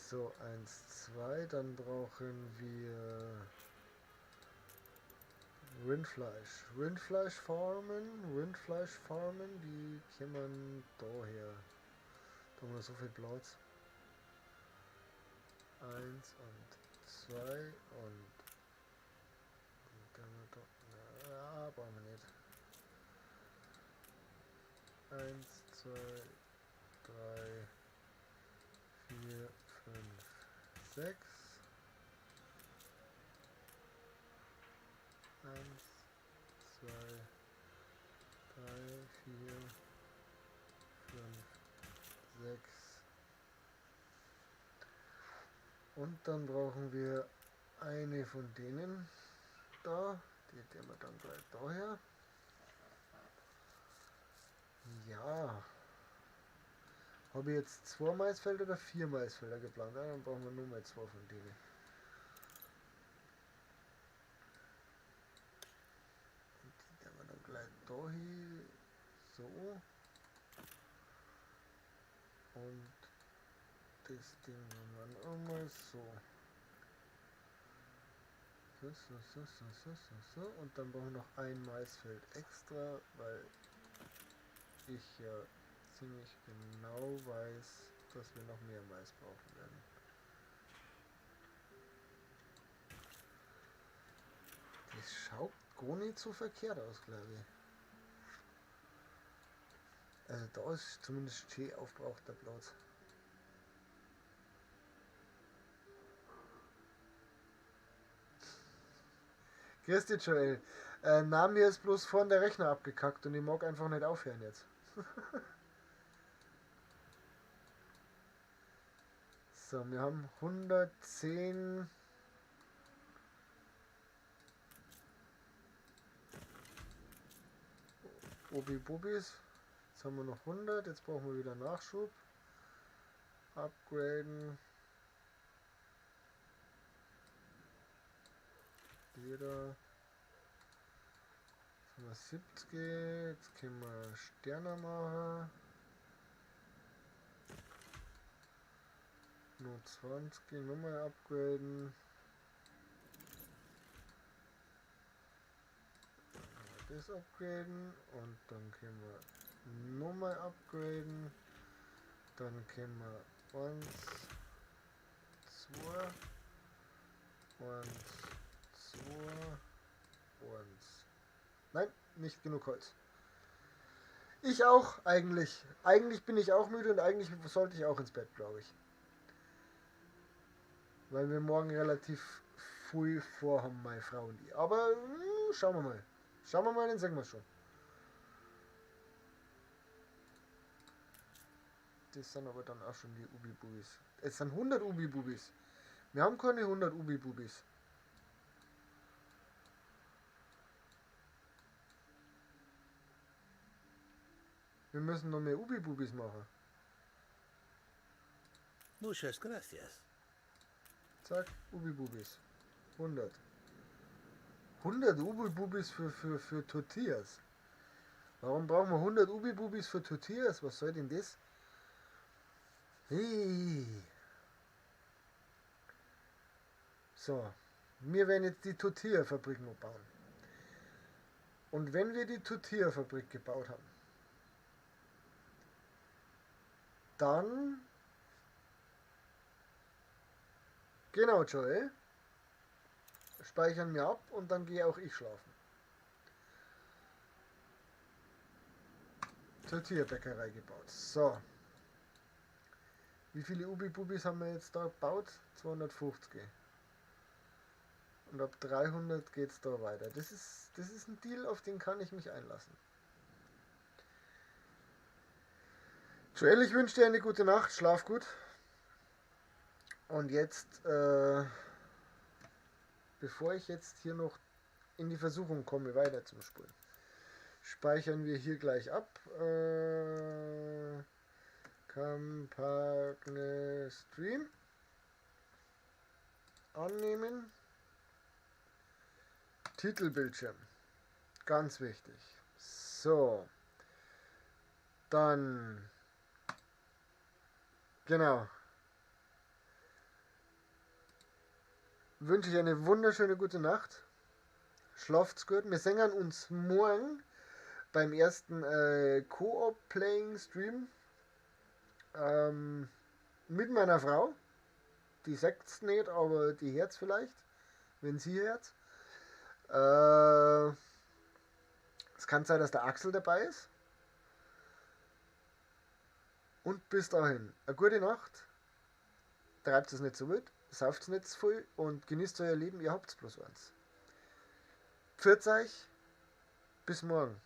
So, 1, 2, dann brauchen wir Rindfleisch. Rindfleisch farmen, die kommen daher. Da haben wir so viel Platz. 1 und 2 und dann da, na, brauchen wir nicht. 1, 2, 3, 4, 5, 6. 1, 2, 3, 4, 5, 6. Und dann brauchen wir eine von denen da. Die nehmen wir dann gleich daher. Ja. Habe ich jetzt 2 Maisfelder oder 4 Maisfelder geplant? Ja, dann brauchen wir nur mal 2 von denen. Und die nehmen wir dann gleich da hin. So. Und das Ding haben wir dann auch mal so. So, so, so, so, so, so, so. Und dann brauchen wir noch ein Maisfeld extra, weil ich ja ziemlich genau weiß, dass wir noch mehr Mais brauchen werden. Das schaut gar nicht so verkehrt aus, glaube ich. Also da ist zumindest schön aufgebrauchter Platz. Grüß dich, Joel. Na, mir ist bloß vorhin der Rechner abgekackt und ich mag einfach nicht aufhören jetzt. So, wir haben 110. Obi-Bobis. Jetzt haben wir noch 100. Jetzt brauchen wir wieder Nachschub. Upgraden. Jeder. Jetzt haben wir 70. Jetzt können wir Sterne machen. Nur 20, nochmal upgraden. Das upgraden und dann können wir nochmal upgraden. Dann können wir 1, 2, 1, 2, 1. Nein, nicht genug Holz. Ich auch, eigentlich. Eigentlich bin ich auch müde und eigentlich sollte ich auch ins Bett, glaube ich. Weil wir morgen relativ früh vorhaben, meine Frau und ich. Aber schauen wir mal. Schauen wir mal, dann sehen wir schon. Das sind aber dann auch schon die Ubi-Bubis. Es sind 100 Ubi-Bubis. Wir haben keine 100 Ubi-Bubis. Wir müssen noch mehr Ubi-Bubis machen. Muchas gracias. Zack, Ubi-Bubis. 100. 100 Ubi-Bubis für Tortillas. Warum brauchen wir 100 Ubi-Bubis für Tortillas? Was soll denn das? Hey. So, wir werden jetzt die Tortilla-Fabrik noch bauen. Und wenn wir die Tortilla-Fabrik gebaut haben, dann... Genau, Joel. Speichern wir ab und dann gehe auch ich schlafen. Tortilla-Bäckerei gebaut. So. Wie viele Ubi-Bubis haben wir jetzt da gebaut? 250. Und ab 300 geht's da weiter. Das ist ein Deal, auf den kann ich mich einlassen. Joel, ich wünsche dir eine gute Nacht. Schlaf gut. Und jetzt, bevor ich jetzt hier noch in die Versuchung komme, weiter zum Spulen, speichern wir hier gleich ab. Kampagne Stream annehmen. Titelbildschirm. Ganz wichtig. So. Dann. Genau. Wünsche ich eine wunderschöne gute Nacht. Schlaft's gut. Wir sehen uns morgen beim ersten Co-op Playing Stream. Mit meiner Frau. Die sagt's nicht, aber die hört's vielleicht, wenn sie hört. Es kann sein, dass der Axel dabei ist. Und bis dahin, eine gute Nacht. Treibt es nicht so wild, sauft's nicht zu viel und genießt euer Leben, ihr habt's bloß eins. Pfiat euch, bis morgen.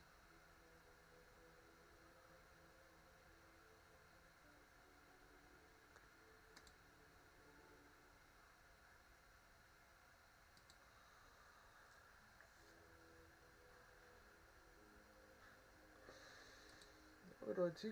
Oder